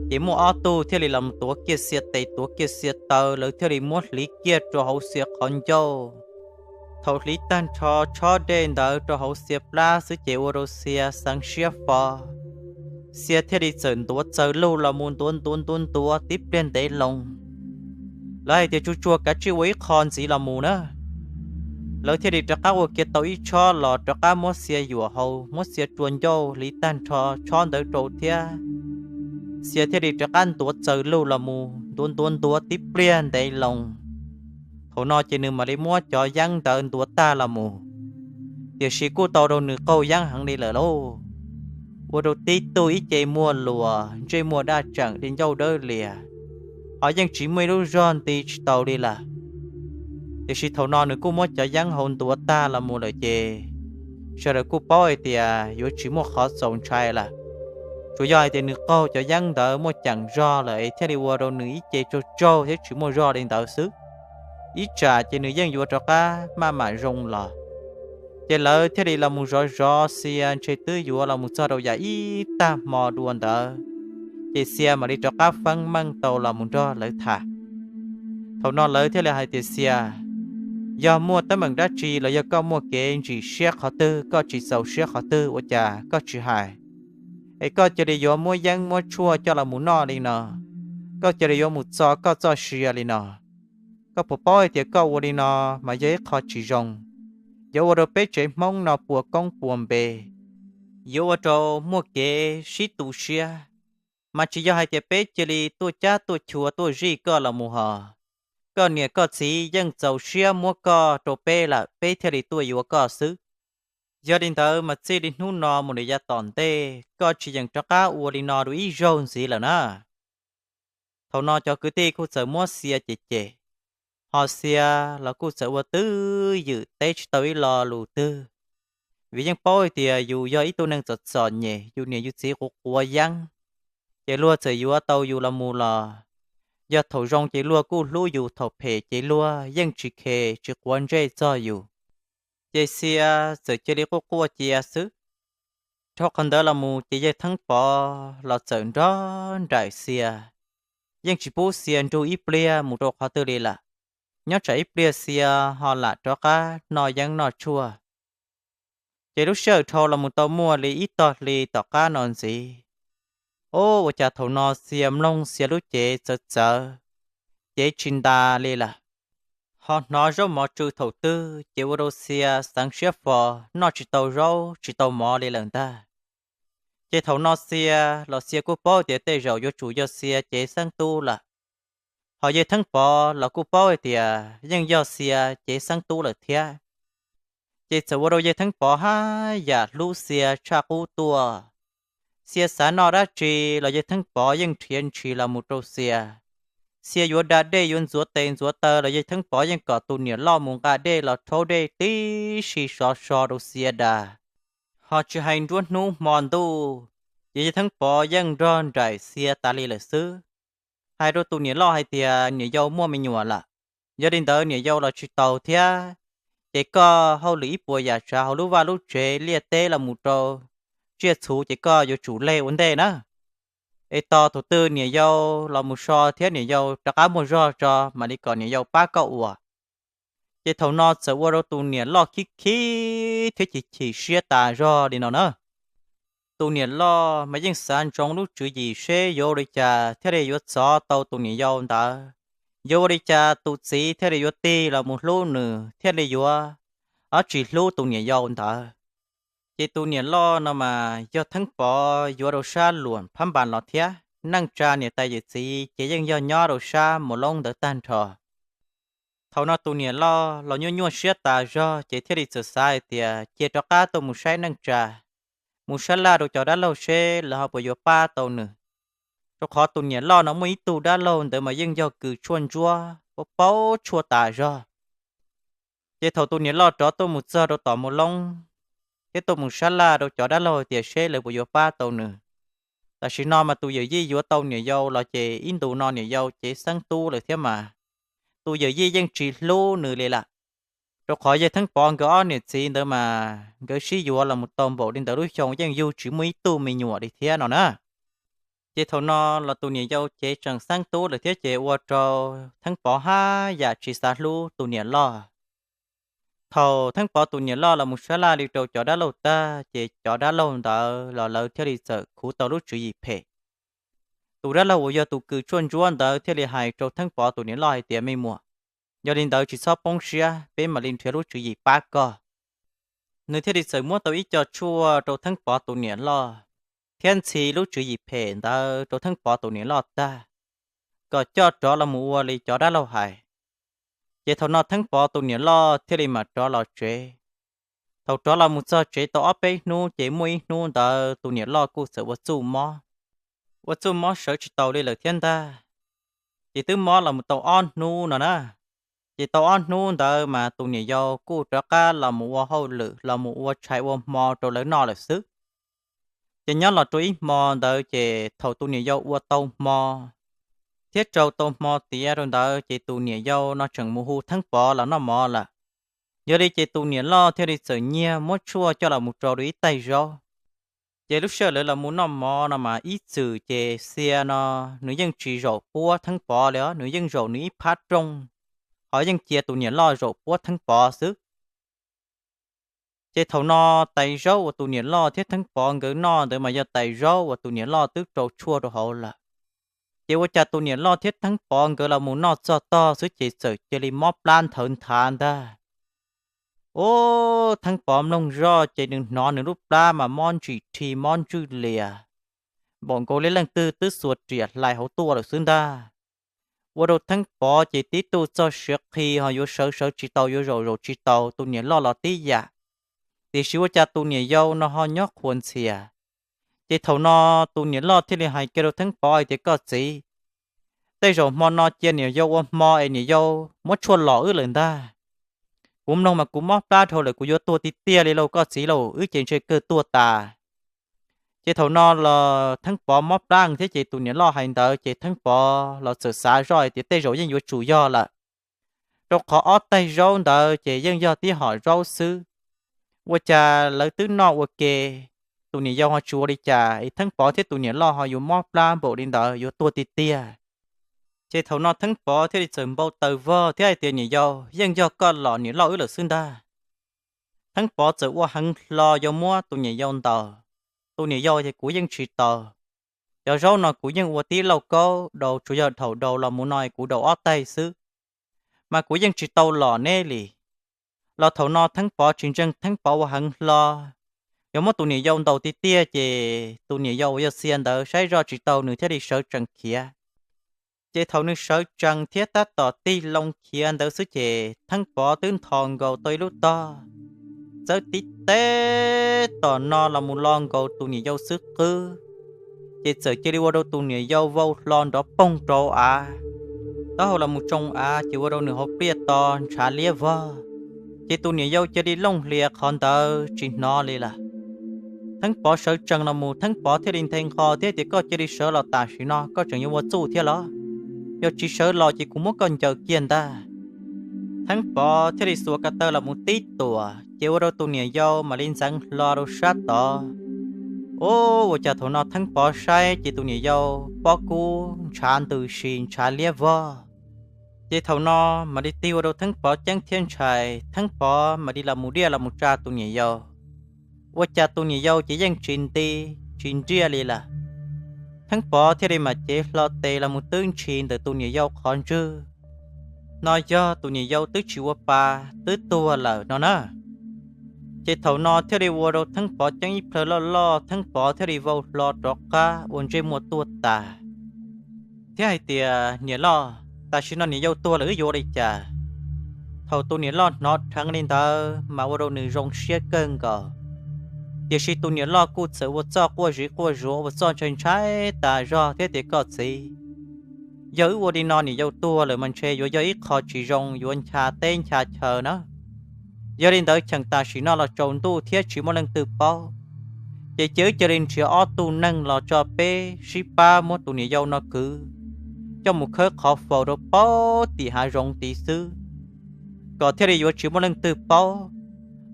ces muaj ob tug thiaj li los tuav kiag Xia tes tuav kiag Xia taw, lawv thiaj li muab hliv kiag rau hauv Xia qhov ncauj. Thaum hliv tag nrho tshob dej ntawd rau hauv Xia plab xwb ces ua rau Xia xeev siab fo. Xia thiaj li txawm ntuav txaws lug los mus ntuav ntuav ntuav ntuav tib pliag ntev loo. Lawv hais tias, Tsuag tsuag kav tsij ua ib qho ntxiv los mus na. Lawv thiaj li rov qab ua kiag tau ib tshob los rov qab muab Xia yuam hauv, muab Xia rua ncauj hliv tag nrho tshob ntawd rau thiab. Xia thiaj li rov qab ntuav txaws lug los mus ntuav ntuav ntuav tib pliag ntev loo. Thaum no ces nws mam li muab cov yeeb ntawd ntuav tag los mus, tiam sis kuj tau rau nws qaug yeeb heev li lawm lauj. Ua rau tib tug ib ce muag luas, ntsej muag daj tseem, di ncauj dawb lias, ho yeej tsis muaj ib lub zog nti tsis tau li lawm. Tiam sis thaum no nws kuj muab cov yeeb hauv ntuav tag los mus lawm ces sawv daws kuj paub hais tias yuav tsis muaj qhov txaus ntshai lawm. Tsuas yog hais tias nws qaug cov yeeb ntawd muaj ceem zog lawm es thiaj li ua rau nws ib ce tsaug tsaug thiab tsis muaj zog li ntawd xwb. Ib tsam ces nws yeej yuav rov qab maj mam zoo los. Ces lawv thiaj li los mus zov zov Xia ntshe twb yuav los mus txog rau yam ib tag hmo dua ntawd, ces Xia mam li rov qab feeb meej tau los mus nrog lawv tham. Thaum no lawv thiaj li hais tias Xia, yog muaj teeb meem dab tsi los yog koj muaj kev ntsim siab qhov twg, koj tsis txaus siab qhov twg ua cas koj tsis hais, es koj cia li yuav muab yeeb muab tshuaj coj los mus noj li no, koj cia li yuav mus txo koj txoj sia li no. Koj puas paub hais tias koj ua li no mas yog ib qho tsis zoo, yuav ua rau peb tsev Hmoob no puas koob puas npe, yuav ua rau muaj kev sib tu siab, mas tsis yog hais tias peb cia li tuaj cab tuaj chua tuaj zij koj los mus hos. Koj niam koj txiv yeej txaus siab muab koj rau peb lawm peb thiaj li tuaj yuav koj xwb. Yog li ntawd mas txij li hnub no mus rau yav tom ntej koj tsis yeem rov qab ua li no dua ib zaug ntxiv lawm na. Thaum no cov kwv tij kuj txawm muab Xia cem cem, ho Xia los kuj txawm ua twj ywm teb tsis tau ib lo lus twg, vim yeej paub hais tias yus yog ib tug neeg txom txom nyem, yus niam yus txiv quav quav yeeb, ces luag txawm yuav tau yus los mus los yog thaum zoo ces luag kuj hlub yus, thaum phem ces luag yeej tsis khes tsis quav ntsej txog yus. Ces Xia txawm cia li quaj quaj cia xwb. Dhau qhov ntawd los mus ces yawg Theeb Pov los txawm nrog nraim Xia, yeej tsis pub Xia nrug ib pliag mus rau qhov twg li lawm. Nyob tsam ib pliag Xia ho lam rov qab noj yeeb noj tshuaj. Ces lub sij hawm dhau los mus tau muaj li ib tog hli tom qab no ntxiv, o, ua cas thaum no Xia mloog Xia lub cev txawv txawv, cev tsis ntas li lawm, ho hnov zaub mov tsw thaum twg ces ua rau Xia xeev siab fo, noj tsis tau zaub tsis tau mov li lawm ntag. Ces thaum no Xia los Xia kuj paub tias tej zaum yuav tsum yog Xia cev xeeb tub lawm, ho yawg Theeb Pov los kuj paub hais tias yeej yog Xia cev xeeb tub lawm thiab. Ces txawm ua rau yawg Theeb Pov haj yam hlub Xia tshaj qub tuaj. Xia xav noj dab tsi los yawg Theeb Pov yeej nrhiav ntshis los mus rau Xia. Xia yuav da dej yuav ntxuav tes ntxuav taw los yawg Theeb Pov yeej kom tus niam loj mus nqa dej los rhaub dej tib si sov so rau Xia da. Ho tsis hais nruab hnub hmo ntuj, ces yawg Theeb Pov yeej nrog nraim Xia tas li lawm xwb. Hais rau tus niam loj hais tias niam yau muaj me nyuam lawm, yog li ntawd niam yau los tsis taus thiab, ces koj hauj lwm ib puas yam tsav hauv lub vaj lub tsev liaj teb los mus rau tsiaj txhu ces koj yuav tsum leg ua ntej na. Es tos thaum twg niam yau los mus so thiab niam yau rov qab muaj zog tso mam li kom niam yau pab koj ua. Ces thaum no txawm ua rau tus niam loj khib khib thiab chim chim siab tas zog li no na. Tus niam loj mas yeej xav ntsoov lub tswv yim seb yuav ua li cas thiaj li yuav txov tau tus niam yau ntawd, yuav ua li cas tus txiv thiaj li yuav tig los mus hlub nws thiaj li yuav tsis hlub tus niam yau ntawd. Ces tus niam loj no mas yog Theeb Pov yuav rau sab Luam Phab Npas los thiab, neej tsa niam tais yawm txiv ces yeej yog nyob rau sab Mus Loob ntawd tag nrho. Thaum no tus niam loj los nyuaj nyuaj siab tas zog ces thiaj li txawm xav hais tias cia rov qab tuaj mus saib neej tsa, mus sab laj rau cov dab laug seb lawv ho puas yuav pab tau nws. Rau qhov tus niam loj no muaj ib tug dab laug ntawd mas yeej yog kws tshuaj ntsuab paub tshuaj tas zog. Ces thaum tus niam loj rov tuaj mus txog rau tom Mus Loob thiab tuaj mus sab laj rau cov dab laug tias seb lawv puas yuav pab tau nws. Tam sim no mas tus yawm yij yuav tau niam yau los ces ib ntus no niam yau cev xeeb tub lawm thiab mas, tus yawm yij yeej tsis hlub nws li lawm. Rau qhov yawg Theeb Pov nkawd ob niam txiv ntawd mas nkawd sib yuav los mus tau npaum li ntawd lub xyoo yeej yug tsis muaj ib tug me nyuam li thiab no na. Ces thaum no los tus niam yau cev tseem xeeb tub lawm thiab ces ua rau Theeb Pov haj yam tsis xav hlub tus niam loj. Thaum Theeb Pov tus niam loj los mus sab laj li rau cov dab laug tag ces cov dab laug ntawd los lawv thiaj li txawm khuv tau lub tswv yim phem. Tus dab laug uas yog tus kws tshuaj ntsuab ntawd thiaj li hais rau Theeb Pov tus niam loj hais tias me muam, yog li ntawd tsis txhob poob siab, peb mam li nrhiav lub tswv yim pab koj. Nws thiaj li txawm muab tau ib co tshuaj rau Theeb Pov tus niam loj, thiab ntxhi lub tswv yim phem ntawd rau Theeb Pov tus niam loj tag, kom coj rov los mus ua li cov dab laug hais. Ces thaum no Theeb Pov tus niam loj thiaj li mam rov los tsev. Thaum rov los mus txog tsev tau ob peb hnub ces muaj ib hnub ntawd tus niam loj kuj txawm ua txuj mob, ua txuj mob sawv tsis taus li lawm thiab ntag. Ces twb mob los mus tau ob hnub no na. Ces tau ob hnub ntawd mas tus niam yau kuj rov qab los mus ua hauj lwm los mus ua tshais ua hmo rau lawv noj lawm xwb. Ces nyob los rau ib hmo ntawd ces thaum tus niam yau ua tau hmo thiab rau tau hmo tiav rau ntawd ces tus niam yau no tseem mus hu Theeb Pov los noj mov lawm. Yog li ces tus niam loj thiaj li txawm nyiag muab tshuaj coj los mus rau rau ib taig zaub. Ces lub sij hawm lawv los mus noj mov no mas ib txwm ces Xia no nws yeej tsis zaum puab Theeb Pov li os, nws yeej zaum nws ib phab rooj, ho yeej cia tus niam loj zaum puab Theeb Pov xwb. Ces thaum no tais zaub uas tus niam loj thiab Theeb Pov nkawd noj ntawd mas yog tais zaub uas tus niam loj twb rau tshuaj rau hauv lawm. Ces ua cas tus niam loj thiab Theeb Pov nkawd los mus noj txog tog xwb ces txawm cia li mob plab nthawv nthav ntag. Ub, Theeb Pov mloog zoj ces nws hnov nws lub plab mas mob ntsim rhi mob ntswj lias, npaum nkaus li leej twg twb xuas riam hlais hauv tuaj lawm xwb ntag. Ua rau Theeb Pov ces tib tug txog siav qhi ho yuav sawv sawv tsis tau, yuav zaum zaum tsis tau, tus niam loj los tib yam. Tiam sis ua cas tus niam yau no ho nyob qhuas ntxhias. Ces thaum no tus niam loj thiaj li hais kiag rau Theeb Pov hais tias, koj txiv, tej zaum hmo no cia niam yau ua hmo es niam yau muab tshuaj lom wb lawm ntag. Kuv mloog mas kuv mob plab dhau lawm, kuv yuav tuag tiag tiag li lauj koj txiv lauj, wb ces ntshe kawg tuag tas. Ces thaum no los Theeb Pov mob plab thiab ces tus niam loj hais ntawd ces Theeb Pov los txawm xav zoj hais tias tej zaum yeej yuav tsum yog lawm, rau qhov ob taig zaub ntawd ces yeej yog tib hom zaub xwb. Ua cas lawv twb noj ua ke, tus niam yau ho tsis ua li cas es Theeb Pov thiab tus niam loj ho yuav mob plab npaum li ntawd yuav tuag tiag tiag. Ces thaum no Theeb Pov thiaj li txawm npau taws vog thiab hais tias, niam yau, yeej yog koj lom niam loj wb lawm xwb ntag. Theeb Pov txawm ua heev hlo yuav muab tus niam yau ntaus. Tus niam yau ces kuv yeej tsis tau. Cov zaub no kuv yeej ua tib lauj kaub daus, tsuas yog thaum daus los mus no kuv daus ob taig xwb, mas kuv yeej tsis tau lom neb li. Los thaum no Theeb Pov tsis ntseeg, Theeb Pov ua heev hlo yuav muab tus niam yau ntaus tiag tiag ces tus niam yau uas yog Xia ntawd saib zoj tsis tau nws thiaj li sawv tsees khiav. Ces thaum nws sawv tsees thiab tab tom tig loo khiav ntawd xwb ces Theeb Pov twb nthos nkaus tau ib lub tog, txawb tib teb tom no los mus lo nkaus tus niam yau xwb qwb. Ces txawm cia li ua rau tus niam yau vau hlo nrov poog rau av, taub hau los mus tsoo av ces ua rau nws hauv pliaj to ntshav liab vog. Ces tus niam yau cia li looj hlias qhov ntawd tsis hnov li lawm. Theeb Pov sawv tsees los mus, Theeb Pov thiaj li nthe nqho thiab tias, koj cia li sawv los tam sim no, koj tseem yuav ua txuj thiab los? Yog tsis sawv los ces kuv muab koj ncaws kiag ntag. Theeb Pov thiaj li xuas ko taw los mus tib tuam ces ua rau tus niam yau mam li ntxeev hlo rau sab tod. Ub, ua cas thaum no Theeb Pov saib ces tus niam yau pob kub ntshav ntws si ntshav liab vog. Ces thaum no mam li tig ua rau Theeb Pov ceeb thiab ntshai, Theeb Pov mam li los mus diaj los mus tsa tus niam yau. Ua cas tus niam yau ces yeej tsis nti, tsis nriaj li lawm. Theeb Pov thiaj li mam cev hlo tes los mus twb ntshis ntawm tus niam yau qhov ntswg. No yog tus niam yau twb tsis ua pa, twb tuag lawm no na. Ces thaum no thiaj li ua rau Theeb Pov ceeb ib plhaw loj loj, Theeb Pov thiaj li vau hlo rov qab ua ntsej muag tuag tas thiab hais tias, niam loj, tam sim no niam yau tuag lawm wb yuav ua li cas? Thaum tus niam loj hnov dheev li ntawd mas ua rau nws zoo siab kawg nkaus. Tiam sis tus niam loj kuj txawm ua txoj quaj zim quaj zuav, ua txoj ntshai ntshai tas zog thiab tias, koj txiv, yog wb ua li no niam yau tuag lawm mas ntshe yuav yog ib qho tsis zoo, yuav ncha teb ncha chaw na. Yog li ntawd cheem tam sim no los tsaus ntuj thiab tsis muaj leej twg paub, ces cia wb cia li nrhiav ob tug neeg los tso peb sib pab muab tus niam yau no kwv coj mus khawb qhov faus rau pem tim hav zoov tid xwb, kom thiaj li yuav tsis muaj leej twg paub.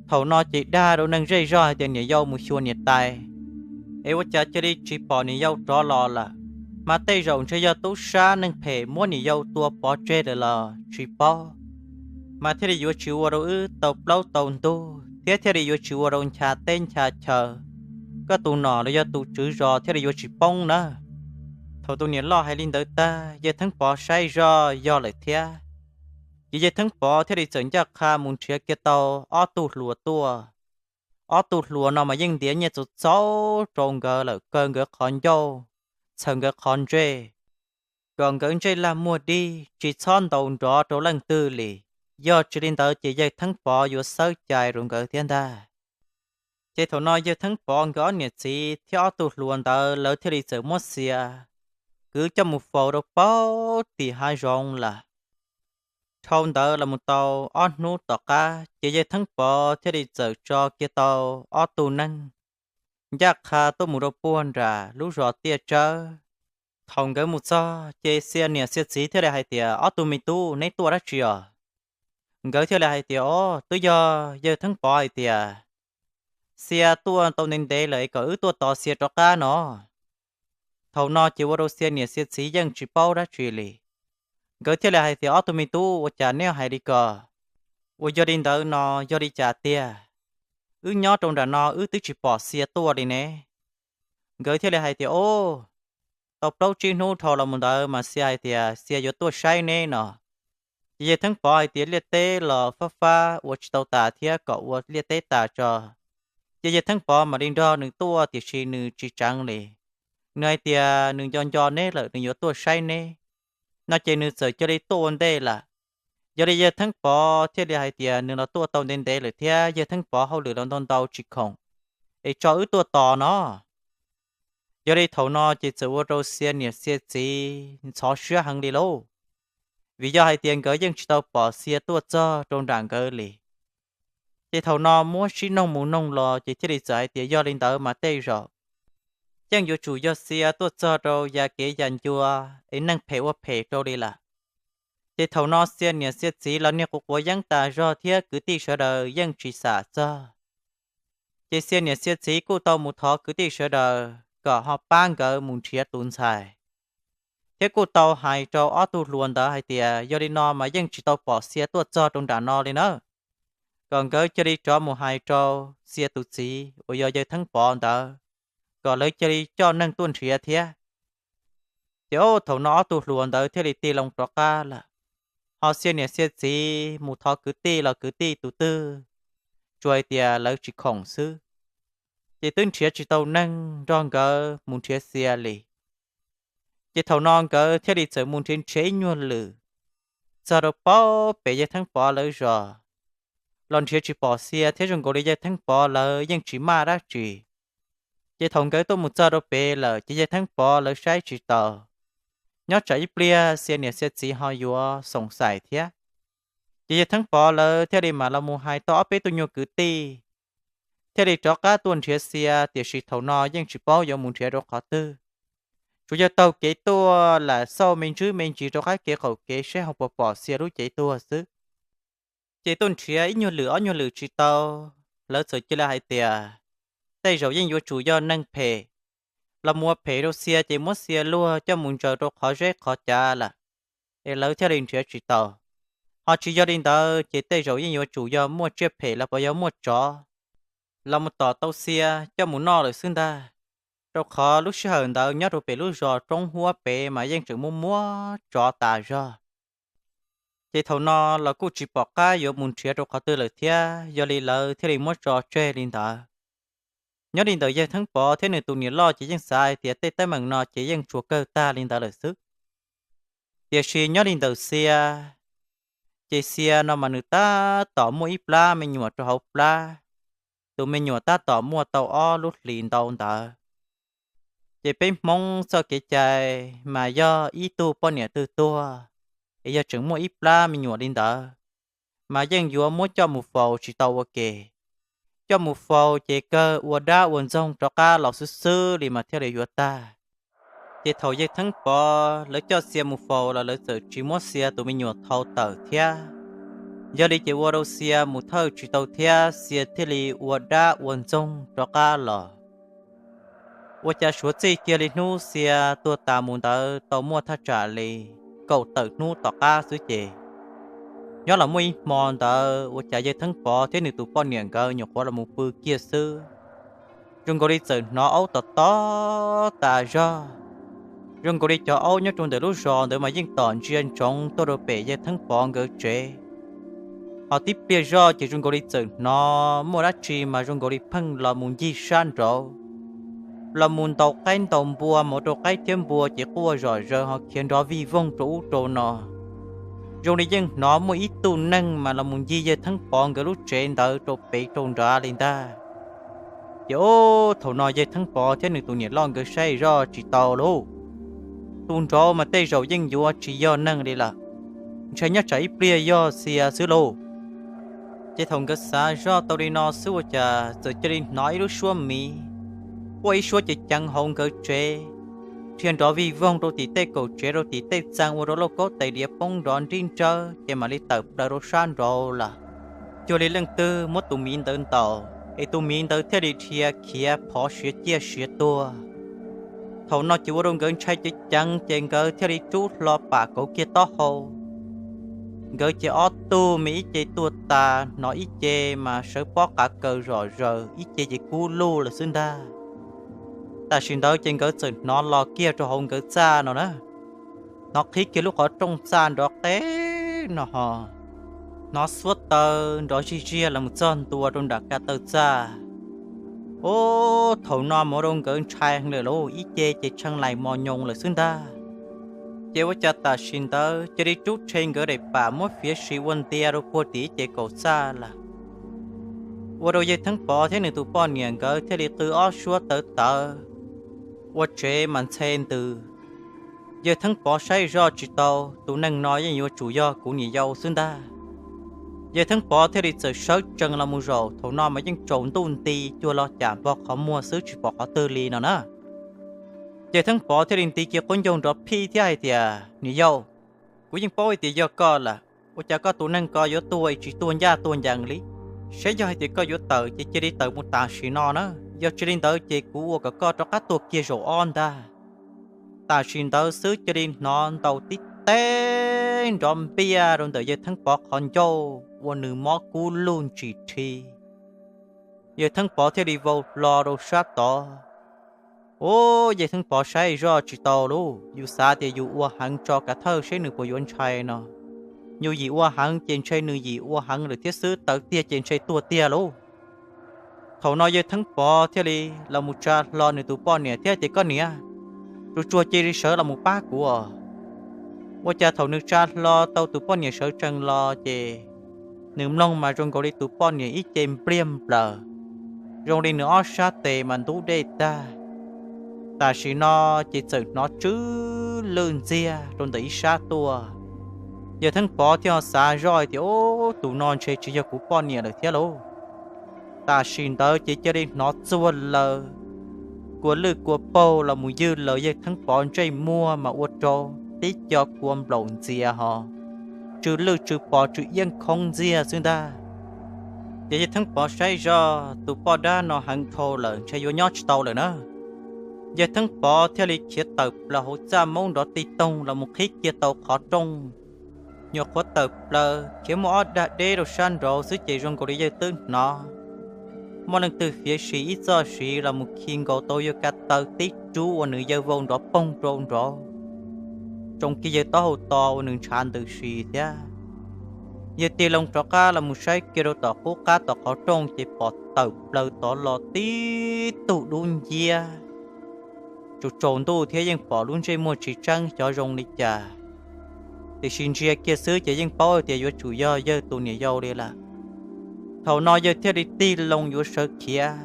Thaum no ces dag rau neeg zej zog hais tias niam yau mus xyuas niam tais, es ua cas cia li tsis pom niam yau rov los lawm. Mas tej zaum ntshe yog tub sab neeg phem muab niam yau tua pov tseg lawm los tsis paub, mas thiaj li yuav tsis ua rau wb tau plaub tau ntug thiab thiaj li yuav tsis ua rau ncha teb ncha chaw, koj tus nom los yog tus tswv zos thiaj li yuav tsis poob na. Thaum tus niam loj hais li ntawd tag, yawg Theeb Pov saib zoj yog lawm thiab. Ces yawg Theeb Pov thiaj li txawm ncaj qha mus nrhiav kiag tau ob tug hluas tuaj. Ob tug hluas no mas yeej ntiav nyiaj txaus txaus rau nkawd lawm, kaw nkawd qhov ncauj, txhaws nkawd qhov ntsej, kom nkawd ntsej lag muag dig, tsis txhob ntaus nrov rau leej twg li. Yog tsis li ntawd ces yawg Theeb Pov yuav xawb cai rau nkawd thiab ntag. Ces thaum no yawg Theeb Pov nkawd ob niam txiv thiab ob tug hluas ntawd lawv thiaj li txawm muab Xia kwv coj mus faus rau pem tim hav zoov lawm. Dhau ntawd los mus tau ob hnub tom qab ces yawg Theeb Pov thiaj li txawm tso kiag tau ob tug neeg, ncaj qha tuaj mus rau puag nram lub zos Tiaj Tsawb. Thaum nkawd mus txog ces Xia niam Xia txiv thiaj li hais tias, Ob tug me tub, neb tuaj dab tsi os? Nkawd thiaj li hais tias, O, twb yog yawg Theeb Pov hais tias Xia tuaj tau ntev ntev lawm es kom wb tuaj tos Xia rov qab no. Thaum no ces ua rau Xia niam Xia txiv yeej tsis paub dab tsi li. Nkawd thiaj li hais tias, Ob tug me tub, ua cas neb hais li ko? Uas yog li ntawd no yog li cas tiag? Wb nyob rau nram no wb twb tsis pom Xia tuaj li ne. Nkawd thiaj li hais tias, O, tau plaub tsib hnub dhau los mus ntawd mas Xia hais tias Xia yuav tuaj saib neb no. Ces yawg Theeb Pov hais tias liaj teb los fab fab ua tsis tau tas thiab kom ua liaj teb tas tso, ces yawg Theeb Pov mam li nrog nws tuaj, tiam sis nws tsis tseev li. Nws hais tias nws nco nco neb lawm, nws yuav tuaj saib neb no ces nws txawm cia li tuaj ua ntej lawm. Yog li yawg Theeb Pov thiaj li hais tias nws los tuaj tau ntev ntev lawm thiab yawg Theeb Pov hauj lwm los ntau ntau tsis khoom, es tso wb tuaj tos no. Yog li thaum no ces txawm ua rau Xia niam Xia txiv ntxhov siab heev li lauj, vim yog hais tias nkawd yeej tsis tau pom Xia tuaj txog rau nram nkawd li. Ces thaum no muab sib noog mus noog los ces thiaj li txawm hais tias yog li ntawd mas tej zaum yeej yuav tsum yog Xia tuaj txog rau ya kev ya ncua es neeg phem ua phem rau li lawm. Ces thaum no Xia niam Xia txiv los niag quav quav yeeb tas zog thiab kwv tij sawv daws yeej tsis xam txog. Ces Xia niam Xia txiv kuj tau mus thov kwv tij sawv daws kom ho pab nkawd mus nrhiav tus ntxhais, thiab kuj tau hais rau ob tug hluas ntawd hais tias yog li no mas yeej tsis tau pom Xia tuaj txog rau nram no li na, kom nkawd cia li rov mus hais rau Xia tus txiv uas yog yawg Theeb Pov ntawd, kom lawv cia li coj neeg tuaj nrhiav thiab. Ces thaum no ob tug hluas ntawd thiaj li tig loo rov qab lawm, ho Xia niam Xia txiv mus thov kwv tij los kwv tij tus twg tsuas hais tias lawv tsis khoom xwb, ces twb nrhiav tsis tau neeg nrog nkawd mus nrhiav Xia li. Ces thaum no nkawd thiaj li txawm mus nrhiav nrhiav ib nyuag lwm, txog rau paub pem yawg Theeb Pov lawv zos, los nrhiav tsis pom Xia thiab zoo nkaus li yawg Theeb Pov lawv yeej tsis maj dab tsi. Ces thaum nkawd tuaj mus txog rau pem lawm ces yawg Theeb Pov lawv saib tsis taus, nyob tsam ib pliag Xia niam Xia txiv ho yuav xoom xaim thiab. Ces yawg Theeb Pov lawv thiaj li mam los mus hais tau ob peb tug nyuag kwv tij, thiaj li rov qab tuaj nrhiav Xia, tiam sis thaum no yeej tsis paub yuav mus nrhiav rau qhov twg, tsuas yog taug kev tuaj lam xauj me ntsis me ntsis rau qab kev qaum kev saib ho puas pom Xia lub cev tuag xwb. Ces tuaj nrhiav ib nyuag lwm ob nyuag lwm tsis tau, lawv txawm cia li hais tias tej zaum yeej yuav tsum yog neeg phem los mus ua phem rau Xia ces muab Xia luag coj mus ntsaws rau qhov zeb qhov cav lawm, es lawv thiaj li nrhiav tsis tau. Ho tsis yog li ntawd ces tej zaum yeej yuav tsum yog muaj tsiaj phem los puas yog muaj tsov los mus tom tau Xia coj mus noj lawm xwb ntag, rau qhov lub sij hawm ntawd nyob rau pem lub zos roob huab pem mas yeej tseem muaj muab tsov tas zog. Ces thaum no los kuj tsis pom qab yuav mus nrhiav rau qhov twg lawm thiab, yog li lawv thiaj li muab tso tseg li ntawd. Nyob li ntawm yawg Theeb Pov thiab nws tus niam loj ces yeej xav hais tias tej teeb meem no ces yeej tsuas kawg tag li ntawd lawm xwb. Tiam sis nyob li ntawm Xia, ces Xia no mas nws tab tom muaj ib plab me nyuam rau hauv plab, tus me nyuam tab tom muaj tau ob lub hlis ntau ntawd. Ces peb Hmoob txoj kev cai mas yog ib tug poj niam twg tuag, es yog tseem muaj ib plab me nyuam li ntawd, mas yeej yuav muab coj mus faus tsis tau ua ke. Coj mus faus ces kawg ua dab ua ntxoog rov qab los xwb xwb li mas thiaj li yuav tag. Ces thaum yawg Theeb Pov lawv coj Xia mus faus los lawv txawm tsis muab Xia tus me nyuam thau tawm thiab. Yog li ces ua rau Xia mus thawj tsis tau thiab Xia thiaj li ua dab ua ntxoog rov qab los. Ua cas suav txij kiag li hnub Xia tuag tas mus ntawd tau muaj thaj tsam li kaum tawm hnub tom qab xwb ces, nyob los muaj ib hmo ntawd ua cas yawg Theeb Pov thiab nws tus poj niam nkawd nyuam qhuav los mus pw kiag xwb, zoo nkaus li txawm hnov aub tom tom tas zog. Zoo nkaus li cov aub nyob rau ntawm lub zos ntawd mas yeej tom ntsia ntsoov tuaj rau pem yawg Theeb Pov nkawd tsev. Ho tib pliag zoj ces zoo nkaus li txawm hnov muaj dab tsi mas zoo nkaus li pheej los mus ncig sab nraud, los mus ntaus qaib ntaus npua, mus rau qaib thiab npua ces quaj zom zaws ho khiav nrov vij voog rau ub rau no. Zoo li yeej hnov muaj ib tug neeg mas los mus ncig yawg Theeb Pov nkawd lub tsev ntawd rau pem rau nrad li ntag. Ces ub, thaum no yawg Theeb Pov thiab nws tus niam loj nkawd saib zoj tsis tau lauj, tus nraud mas tej zaum yeej yuav tsis yog neeg li lawm, ntshai nyob tsam ib pliag yog Xia xwb lauj. Ces thaum nkawd xav zoj tau li no xwb ua cas txawm cia li hnov ib lub suab miv quaj ib suab ceev ceev hauv nkawd tsev, dhia nrov vij voog rau tim tej kaum tsev rau tim tej txee ua rau lauj kaub tais diav poob nrov nrib nrawb ces mam li tawm plaws rau sab nraud lawm. Cuag li leej twg muab tus miv ntawd ntaus es tus miv ntawd thiaj li dhia khiav phov siav ciaj siav tuag. Thaum no ces ua rau nkawd ntshai ceev ceev ces nkawd thiaj li rub hlo pam kauv kiag taub hau. Nkawd ces ob tug me ib ce tuag tas, hnov ib ce mas sawv pob qav kaws zom zaws, ib ce ces kub lug lawm xwb ntag. Tam sim ntawd ces nkawd txawm hnov los kiag rau hauv nkawd txaj no na, hnov qhib kiag lub qhov rooj txaj nrov qeb no ho hnov xuab taws nrov zij ziag los mus txog ntua rau nram ko taw txaj. Ub, thaum no mas ua rau nkawd ntshai heev lawm lauj, ib ce ces tshee lais mos nyoos lawm xwb ntag. Ces ua cas tam sim ntawd cia li rub rhe nkawd daim pam muab fiav sim ua ntia rau puag tim ib ce kaum txaj lawm. Ua rau yawg Theeb Pov thiab nws tus poj niam nkawd thiaj li qw ob suab tawv tawv, ua tsev mas ntxhe ntws. Yawg Theeb Pov saib zoj tsis tau, tus neeg no yeej yuav tsum yog kuv niam yau xwb ntag. Yawg Theeb Pov thiaj li txawm sawv tsees los mus zaum, thaum no mas yeej tsaus ntuj nti cuag los cas npog qhov muag xwb tsis pom qhov twg li no na. Yawg Theeb Pov thiaj li nti kiag quab ncaug nrov phij thiab hais tias, Niam yau, kuv yeej paub hais tias yog koj lawm, ua cas koj tus neeg ko yuav tuag tsis tuag ncaj tuag ncees li? Saib yog hais tias koj yuav tawm ces cia li tawm mus tam sim no na, yog tsis li ntawd ces kuv ua kom koj rov qab tuag kiag zaum ob ntag. Tam sim ntawd xwb cia li hnov ntaus tib teg nrov npiaj rau ntawm yawg Theeb Pov qhov ncauj ua nws mob kub lug ntsim rhi. Yawg Theeb Pov thiaj li vau hlo rau sab tod. Ub, yawg Theeb Pov saib zoj tsis tau lauj, yus xav tias yus ua heev tso kav thawj seb nws puas yuav ntshai no, yus yim ua heev ces ntshe nws yim ua heev lawm thiab xwb, tawv tiag ces ntshe tuag tiag lauj. Thaum no yawg Theeb Pov thiaj li los mus tsa hlo nws tus poj niam thiab tias, Koj niam, tsuag tsuag cia li sawv los mus pab kuv os. Ua cas thaum nws tsa hlo tau tus poj niam sawv tsees los ces nws mloog mas zoo nkaus li tus poj niam ib ce npliag nplaws, zoo li nws ob sab tes mas ntub dej tag. Tam sim no ces txawm hnov tsw lwj ntxiag rau ntawm ib sab tuaj. Yawg Theeb Pov thiaj xav zoj tias, Ub, tus no ntshe tsis yog kuv poj niam lawm thiab lauj. Tam sim ntawd ces cia li hnov txuag laws kua lwj kua paug los mus ywg laws yawg Theeb Pov ntsej muag mas ua rau tib co kua nplaum ntxias ho tsw lwj tsw pos tsw iab khoob ntxiag xwb ntag. Ces yawg Theeb Pov saib zoj tus poj dab no heev dhau lawm ntshe yuav nyob tsis tau lawm na. Yawg Theeb Pov thiaj li khiav tawm plaws hauv txaj maub nrov ti toog los mus qhib kiag tau qhov rooj, nyuam qhuav tawm plaws khiav muaj ob dag deb rau sab nraud xwb ces zoo nkaus li yawg twb hnov muaj leej twg fiav sim ib txoj siv los mus khi nkaus tau yawg ko taw tib rub ua nws yawg vau nrov poog rau nraud, tsoo kiag yawg taub hau to ua nws ntshav ntws si thiab. Yawg tig loo rov qab los mus saib kiag rau tom qub qab tom qhov rooj ces pom tawm plaws tod los tib tug dub nciab. Tsaus tsaus ntuj thiab yeej pom lub ntsej muag tsis tseeb xyov zoo li cas, tiam sis ntsia kiag xwb ces yeej paub tias yuav tsum yog yawg tus niam yau li lawm. Thaum no yawg thiaj li tig loo yuav sawv khiav,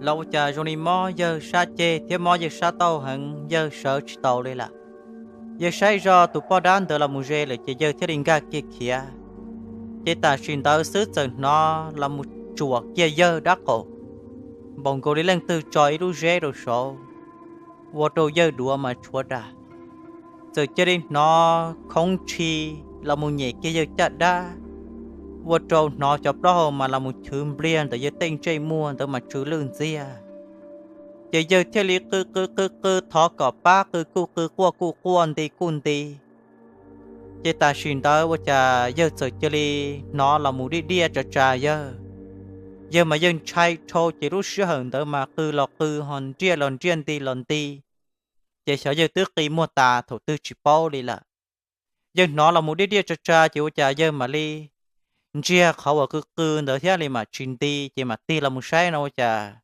los ua cas zoo li mob yawg sab ceg thiab mob yawg sab tauj heev, yawg sawv tsis tau li lawm. Yawg saib zoj tus poj dab ntawd los mus ze lawm ces yawg thiaj li nkag kiag khiav. Ces tam sim ntawd xwb txawm hnov los mus tsuam kiag yawg dab qaum, npaum nkaus li leej twg tso ib lub zeb rau saud, ua rau yawg duav mas tshuav dag. Txawm cia li hnov khoob tshis los mus nyem kiag yawg caj dab, ua rau hnov cov plaub hau mas los mus chwv npliag ntawm yawg tej ntsej muag ntawd mas tsw lwj ntxiag. Ces yawg thiaj li qw qw qw qw thov kom pab, qw kuj qw quaj kuj quaj nti kuj nti. Ces tam sim ntawd ua cas yawg txawm cia li hnov los mus diaj diaj tsa tsa yawg. Yawg mas yawg ntshai dhau ces lub sij hawm ntawd mas qw los qw ho nriaj los nriaj nti los nti, ces xyov yawg twb qi muag tas thaum twg tsis paub li lawm. Yawg hnov los mus diaj diaj tsa tsa ces ua cas yawg mam li ntsiag qhov uas qw qw ntawd thiab li mam tsis nti ces mam tig los mus saib no ua cas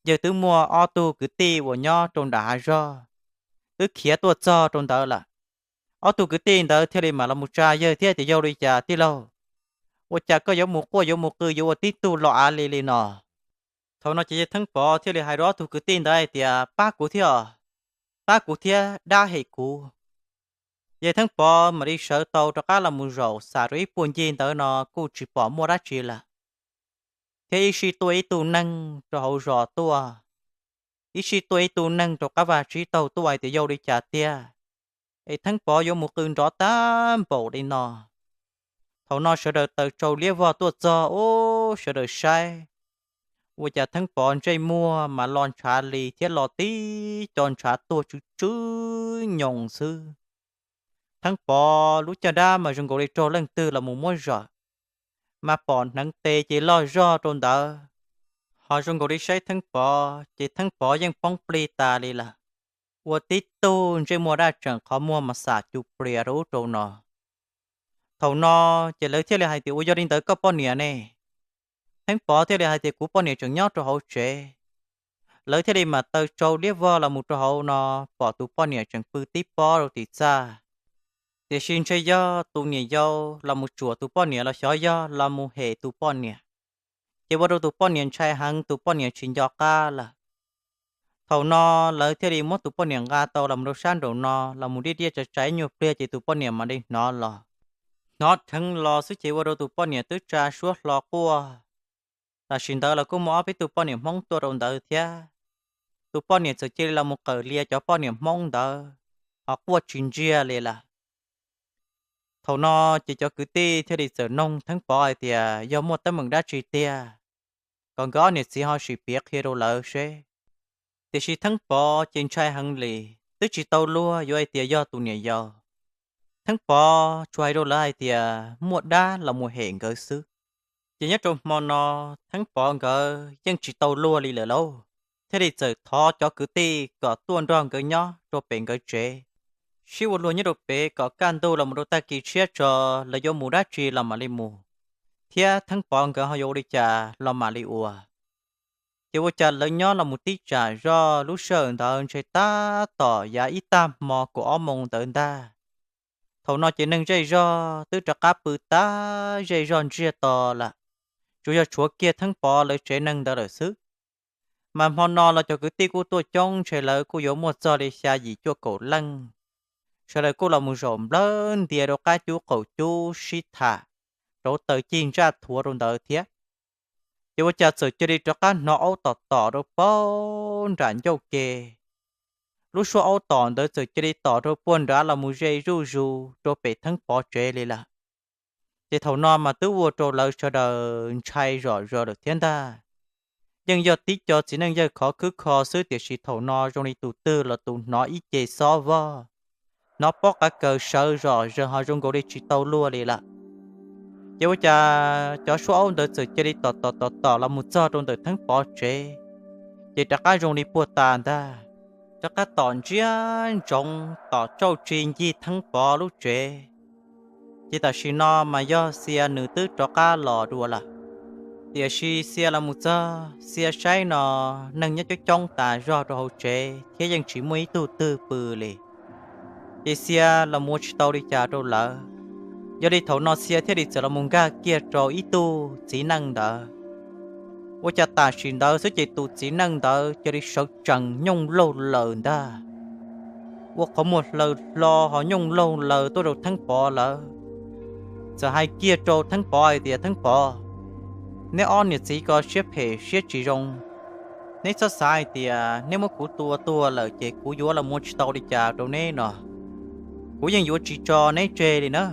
yawg twb muaj ob tug kwv tij uas nyob rau nram hav zog twb khiav tuaj txog rau ntawd lawm. Ob tug kwv tij ntawd thiaj li mam los mus tsa yawg thiab tias, Yog li cas tij laug, ua cas koj yuav mus quaj yuav mus qw yuav ua tib tug lo av li li no? Thaum no ces yawg Theeb Pov thiaj li hais rau ob tug kwv tij ntawd hais tias, Pab kuv thiab, pab kuv thiab dab hem kuv. Yawg Theeb Pov mam li sawv tau rov qab los mus zaum xam rau ib puag ncig ntawd no kuj tsis pom muaj dab tsi lawm, thiab ib sij tuaj ib tug neeg rau hauv zos tuaj. ib sij tuaj ib tug neeg rau qab vaj tsib taug tuaj hais tias yog ua li cas tiag es Theeb Pov yuav mus qw nrov tag npaum li no. Thaum no sawv daws taws tsau liab vog tuaj txog ub sawv daws saib, ua cas Theeb Pov ntsej muag mas lo ntshav li thiab lo tib co ntshav tuag tsw tsw nyoos xwb. Theeb Pov lub caj dab mas zoo nkaus li raug leej twg los mus muab zawm, mas pom hneev tes ces loj zog rau ntawd. Ho zoo nkaus li saib Theeb Pov ces Theeb Pov yeej poob plig tas li lawm, ua tib tug ntsej muag daj tseem qhov muag mas xam cus plias rau ub rau no. Thaum no ces lawv thiaj li hais tias ua yog li ntawd koj poj niam ne? Theeb Pov thiaj li hais tias kuv poj niam tseem nyob rau hauv tsev. Lawv thiaj li mam taws tsau liab vog los mus rau hauv no, pom tus poj niam tseem pw tib pob rau tim txaj. Tiam sis ntshe yog tus niam yau los mus tsuam tus poj niam los xyov yog los mus hem tus poj niam, ces ua rau tus poj niam ntshai heev, tus poj niam tsis nco qab lawm. Thaum no lawv thiaj li muab tus poj niam nqa tau los mus rau sab nraum no los mus diaj diaj tsai tsai ib nyuag pliag ces tus poj niam mam li hnov los. Hnov dheev los xwb ces ua rau tus poj niam twb tsa suab hlo quaj. Tam sim ntawd los kuj muaj ob peb tug poj niam Hmoob tuaj rau ntawd thiab. Tus poj niam txawm cia li los mus qawm lias cov poj niam Hmoob ntawd, ho quaj tsis ntsiag li lawm. Thaum no ces cov kwv tij thiaj li txawm noog Theeb Pov hais tias yog muaj teeb meem dab tsi tiag, kom nkawd ob niam txiv ho sim piav qhia rau lawv seb. Tiam sis Theeb Pov ces ntshai heev li, twb tsis tau luag yuav hais tias yog tus niam yau. Theeb Pov tsuas hais rau lawv hais tias muaj dab los mus hem nkawd xwb. Ces nyob rau hmo no Theeb Pov nkawd yeej tsis tau luag li lawm lauj, thiaj li txawm thov cov kwv tij kom tuaj nrog nkawd nyob rau pem nkawd tsev, sib ua luag nyob rau pem kom kaj ntug los mus rau tag kis tshiab tso, lawv yuav mus dab tsi los mam li mus, thiab Theeb Pov nkawd ho yuav ua li cas los mam li ua. Ces ua cas lawv nyob los mus tib tsam zoj lub sij hawm ntawd ntshe tab tom yav ib tag hmo kaum ob moos ntawd ntag. Thaum no ces neeg zej zog twb rov qab pw tag zej zog ntsiag to lawm, tsuas yog tshuav kiag Theeb Pov lawv tsev neeg ntawd lawm xwb. Mas hmo no los cov kwv tij kuj tuaj coob, ntshe lawv kuj yuav muaj txog li xya yim cuaj kaum leej. Sawv daws kuj los mus zaum nplawg ntia rau qab cub qaum cub sib tham, rauv taws cig ntsaj thuav rau ntawd thiab. Ces ua cas txawm cia li rov qab hnov aub tom tom rau puag nram ncauj ke. Lub suab aub tom ntawd txawm cia li tom rau puag nrad los mus ze zuj zus rau pem Theeb Pov tsev li lawm. Ces thaum no mas twb ua rau lawv sawv daws ntshai zom zaws lawm thiab ntag. Yeej yog tib co txiv neej yawg khov khwb kho xwb, tiam sis thaum no zoo li tus twg los tus hnov ib ce xob vog, hnov pob qav kaws sawv zom zaws ho zoo nkaus li tsis tau luag li lawm. Ces ua cas cov suab aub ntawd txawm cia li tom tom tom tom los mus txog rau ntawm Theeb Pov tsev, ces rov qab zoo li puag ta ntag, rov qab tom ntsiag ntsoov tom tsauj tsi ncig Theeb Pov lub tsev. Ces tam sim no mas yog Xia nws twb rov qab los dua lawm. Tiam sis Xia los mus txog, Xia saib no neeg nyob coob coob tas zog rau hauv tsev thiab yeej tsis muaj ib tug twg pw li. Ces Xia los mus ua tsis tau li cas rau lawv. Yog li thaum no Xia thiaj li txawm los mus nkag kiag rau ib tug txiv neej ntawd. Ua cas tam sim ntawd xwb ces tus txiv neej ntawd cia li sawv tsees nyooj laug laws ntag, ua qhov muag hlaws hlo ho nyooj laug laws tuaj rau Theeb Pov lawv. Txawm hais kiag rau Theeb Pov hais tias, Theeb Pov, neb ob niam txiv ko siab phem siab tsis zoo. Neb txhob xav hais tias neb muab kuv tua tuag lawm ces kuv yuav los mus ua tsis tau li cas rau neb no. Kuv yeej yuav tsis tso neb tseg li na.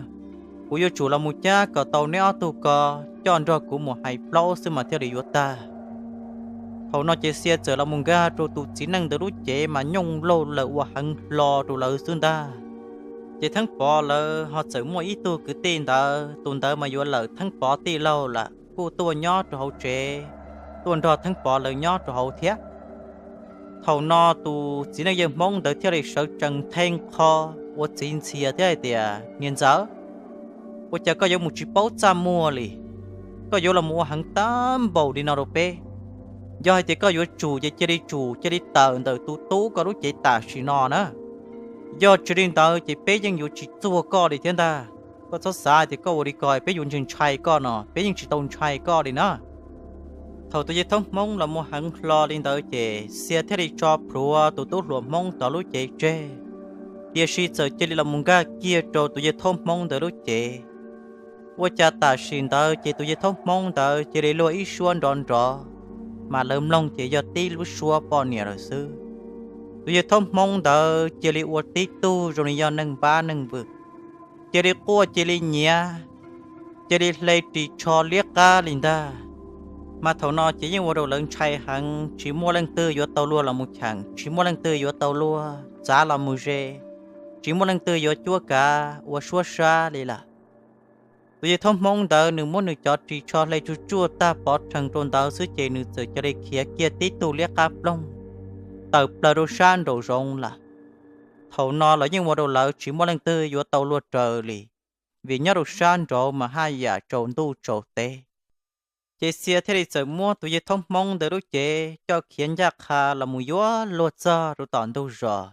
Kuv yuav tsum los mus cab kom tau neb ob tug ko coj nrog kuv mus hais plaub xwb mas thiaj li yuav tag. Thaum no ces Xia txawm los mus nkag rau tus txiv neej ntawd lub cev mas nyooj laug laws ua heev hlo rau lawv xwb ntag. Ces Theeb Pov lawv ho txawm muaj ib tug kwv tij ntawd, tus ntawd mas yuav lawm Theeb Pov tij laug lawm, kuj tuaj nyob rau hauv tsev, tuaj nrog Theeb Pov lawv nyob rau hauv thiab. Thaum no tus txiv neej yawg Hmoob ntawd thiaj li sawv tsees theej qho ua txiv ntxhias thiab hais tias, Niam ntxawm, ua cas koj yuav mus tsis paub txaj muag li? Koj yuav los mus ua heev tag npaum li no rau peb. Yog hais tias koj yuav tsum ces cia li tsum, cia li tawm ntawm tus tub koj lub cev tam sim no na. Yog tsis li ntawd ces peb yeej yuav tsis txuag koj li thiab ntag. Koj txhob xav tias koj ua li ko peb yuav ntshai ntshai koj no, peb yeej tsis tau ntshai koj li na. Thaum tus yawg Thaub Hmoob los mus heev hlo li ntawd ces Xia thiaj li tso plhuav tus tub hluas Hmoob tod lub cev tseg, tiam sis txawm cia li los mus nkag kiag rau tus yawg Thaub Hmoob ntawd lub cev. Ua cas tam sim ntawd ces tus yawg Thaub Hmoob ntawd cia li luag ib suab nrov nrov, mas lawv mloog ces yog tib lub suab poj niam lawm xwb. Tus yawg Thaub Hmoob ntawd cia li ua tib tug zoo li yog neeg npab neeg vwm, cia li quaj cia li nyiav, cia li hle ris tsho liab qab li ntag. Mas thaum no ces yeej ua rau lawv ntshai heev, tsis muaj leej twg yuav tau luag los mus cheem, tsis muaj leej twg yuav tau luag txav los mus ze, tsis muaj leej twg yuav cuab kav ua suab sab li lawm. Tus yawg Thaub Hmoob ntawd nws muab nws cov ris tsho hle tsuj tsuaj tag pov rhees rau ntawd xwb ces nws txawm cia li khiav kiag tib tug liab qab ploog tawm plaws rau sab nraum zoov lawm. Thaum no los yeej ua rau lawv tsis muaj leej twg yuav tau luag raws li, vim nyob rau sab nraud mas haj yam tsaus ntuj tsaus teb. Ces Xia thiaj li txawm muab tus yawg Thaub Hmoob ntawd lub cev coj khiav ncaj qha los mus yuav luag txog rau tom ntug zos.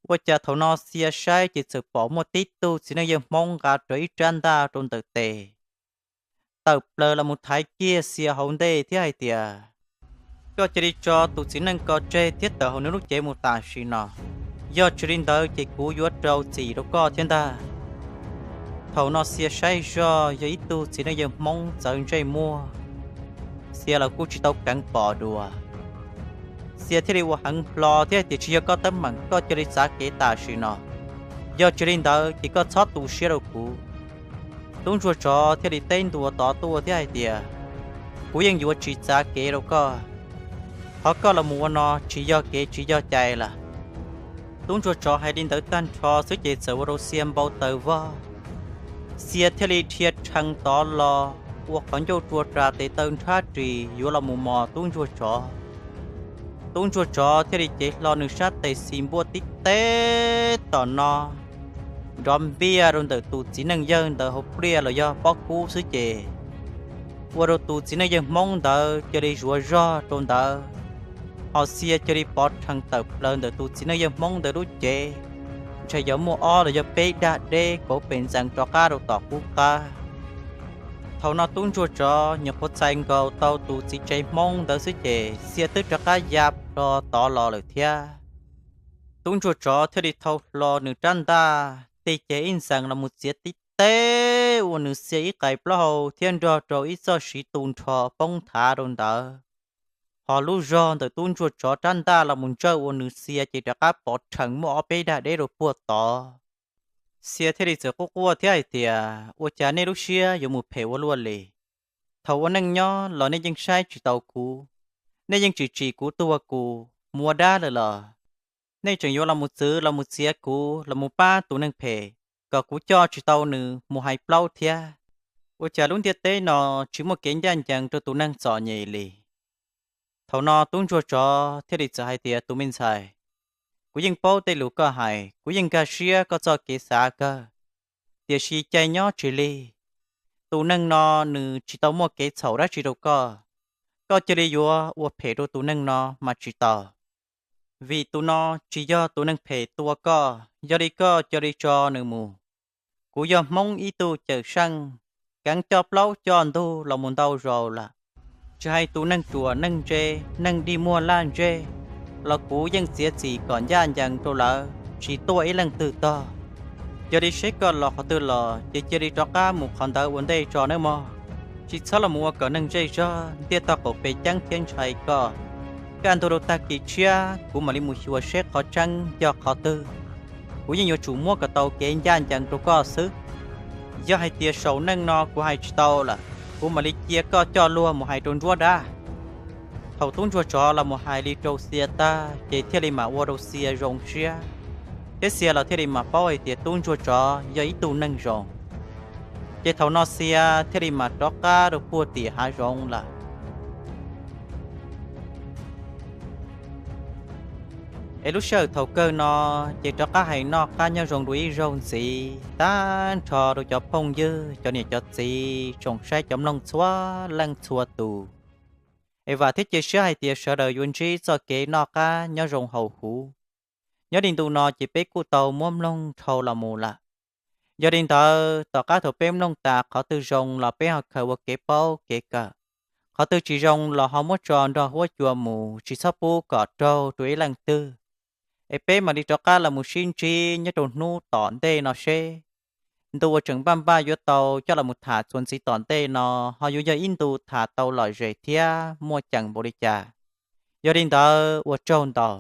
Ua cas thaum no Xia saib ces txawm pom muaj tib tug txiv neej yawg Hmoob nqa rawv ib rab ntaj rau ntawm tes tawm plaws los mus thaiv kiag Xia hauv ntej thiab hais tias, koj cia li tso tus txiv neej ko tseg thiab tawm hauv nws lub cev mus tam sim no, yog tsis li ntawd ces kuv yuav rau txim rau koj thiab ntag. Thaum no Xia saib zoj yog ib tug txiv neej yawg Hmoob txawv ntsej muag, Xia los kuj tsis tau keev pom dua. Xia thiaj li ua heev hlo thiab hais tias, tsis yog koj teeb meem, koj cia li txav kev tam sim no, yog tsis li ntawd ces koj txhob tu siab rau kuv. Tub ntsuag tsov thiaj li teb ntua tod tuaj thiab hais tias, kuv yeej yuav tsis txav kev rau koj, qhov koj los mus ua no tsis yog kev tsis yog cai lawm. Tub ntsuag tsov hais li ntawd tag nrho xwb ces txawm ua rau Xia npau taws vog. Xia thiaj li dhia rhees tod los ua qhov ncauj rua ras tes taw nrhab ris yuav los mus mos tub ntsuag tsov. Tub ntsuag tsov thiaj li cev hlo nws sab tes xis npuaj tib teb tom no nrov npiaj rau ntawm tus txiv neej yawg ntawd hauv pliaj los yog pob kub xwb ces ua rau tus txiv neej yawg Hmoob ntawd cia li zuav zog rau ntawd, ho Xia cia li pov rhees tawm plaws ntawm tus txiv neej yawg Hmoob ntawd lub cev, ntshe yuav muaj ob los yog peb dag deb kauv pes ntxeev rov qab rau tom qub qab. Thaum no tub ntsuag tsov nyuam qhuav txais nkaus tau tus txiv tsev Hmoob ntawd xwb ces Xia twb rov qab ya plho tod los lawm thiab. Tub ntsuag tsov thiaj li thau hlo nws rab ntaj tig ces ib ntxees los mus txiav tib teb ua nws Xia ib qais plaub hau thiab nrog rau ib txoj siv tu nrho poob thav rau ntawd. Ho lub zog ntawm tub ntsuag tsov rab ntaj los mus ntsawj ua nws Xia ces rov qab pov rhees muaj ob peb dag deb rau puag tod. Xia thiaj li txawm quaj quaj thiab hais tias, ua cas nej lub siab yuav mus phem ua luaj li? Thaum ua neej nyob los nej yeej saib tsis taus kuv, nej yeej tsis tsim kuv tuag kuv mus ua dab lawm los nej tseem yuav los mus txwv los mus txiav kuv los mus pab tus neeg phem kom kuv coj tsis tau nws mus hais plaub thiab. Ua cas lub ntiaj teb no tsis muaj kev ncaj ncees rau tus neeg txom nyem li? Thaum no tub ntsuag tsov thiaj li txawm hais tias, tus me ntxhais, kuv yeej paub tej lus koj hais, kuv yeej nkag siab koj txoj kev xav kawg, tiam sis cai nyob tsis lig. Tus neeg no nws tsis tau muaj kev txhaum dab tsi rau koj, koj cia li yuav ua phem rau tus neeg no mas tsis tau, vim tus no tsis yog tus neeg phem tua koj, yog li koj cia li tso nws mus. Kuv yog Hmoob ib tug cawm seej, keev coj plaub coj ntug los mus ntau zaus lawm. Tsis hais tus neeg ruam neeg ntse, neeg dig muag laj ntseg los kuv yeej txiav txim kom ncaj ncees rau lawv tsis tuaj ib leej twg tog. Yog li seb koj los qhov twg los ces cia li rov qab mus qhov ntawd ua ntej tso nawb mog. Tsis txhob los mus ua kom neeg zej zog ntiaj tog qaum pes ceeb thiab ntshai koj. Kaj ntug rau tag kis tshiab kuv mam li mus xyuas seb qhov tseeb yog qhov twg, kuv yeej yuav tsum muab kom tau kev ncaj ncees rau koj xwb. Yog hais tias saum neej no kuv hais tsis tau lawm, kuv mam li cia koj coj luag mus hais rau nruab dab. Thaum tub ntsuag tsov los mus hais li rau Xia tag ces thiaj li mam ua rau Xia zoo siab, thiab Xia los thiaj li mam paub hais tias tub ntsuag tsov yog ib tug neeg zoo. Ces thaum no Xia thiaj li mam rov qab rau puag tim hav zoov lawm. Es lub sij hawm thaum kawg no ces rov qab hais noj qab nyob zoo dua ib zaug ntxiv tag nrho rau cov phooj ywg, cov niam cov txiv, tsoom saib cov mloog txhua leej txhua tus. Es vam thiab cia siab hais tias sawv daws yuav ntsib txoj kev noj qab nyob zoo hauv huv. Nyob li ntu no ces peb kuj tau muab mloog dhau los mus lawm. Yog li ntawd tom qab thaum peb mloog tas qhov twg zoo los peb ho khaws ua kev paub kev kawm, qhov twg tsis zoo los ho muab tso nrog huab cua mus, tsis txhob pub kom raug rau ib leej twg. Es peb mam li rov qab los mus sib ntsib nyob rau hnub tom ntej no seb ntu uas tseem npaj npaj yuav tau coj los mus tham txuas ntxiv tom ntej no ho yuav yog ib ntu tham tau lom zem thiab muaj ceem npaum li cas. Yog li ntawd ua tsaug ntau.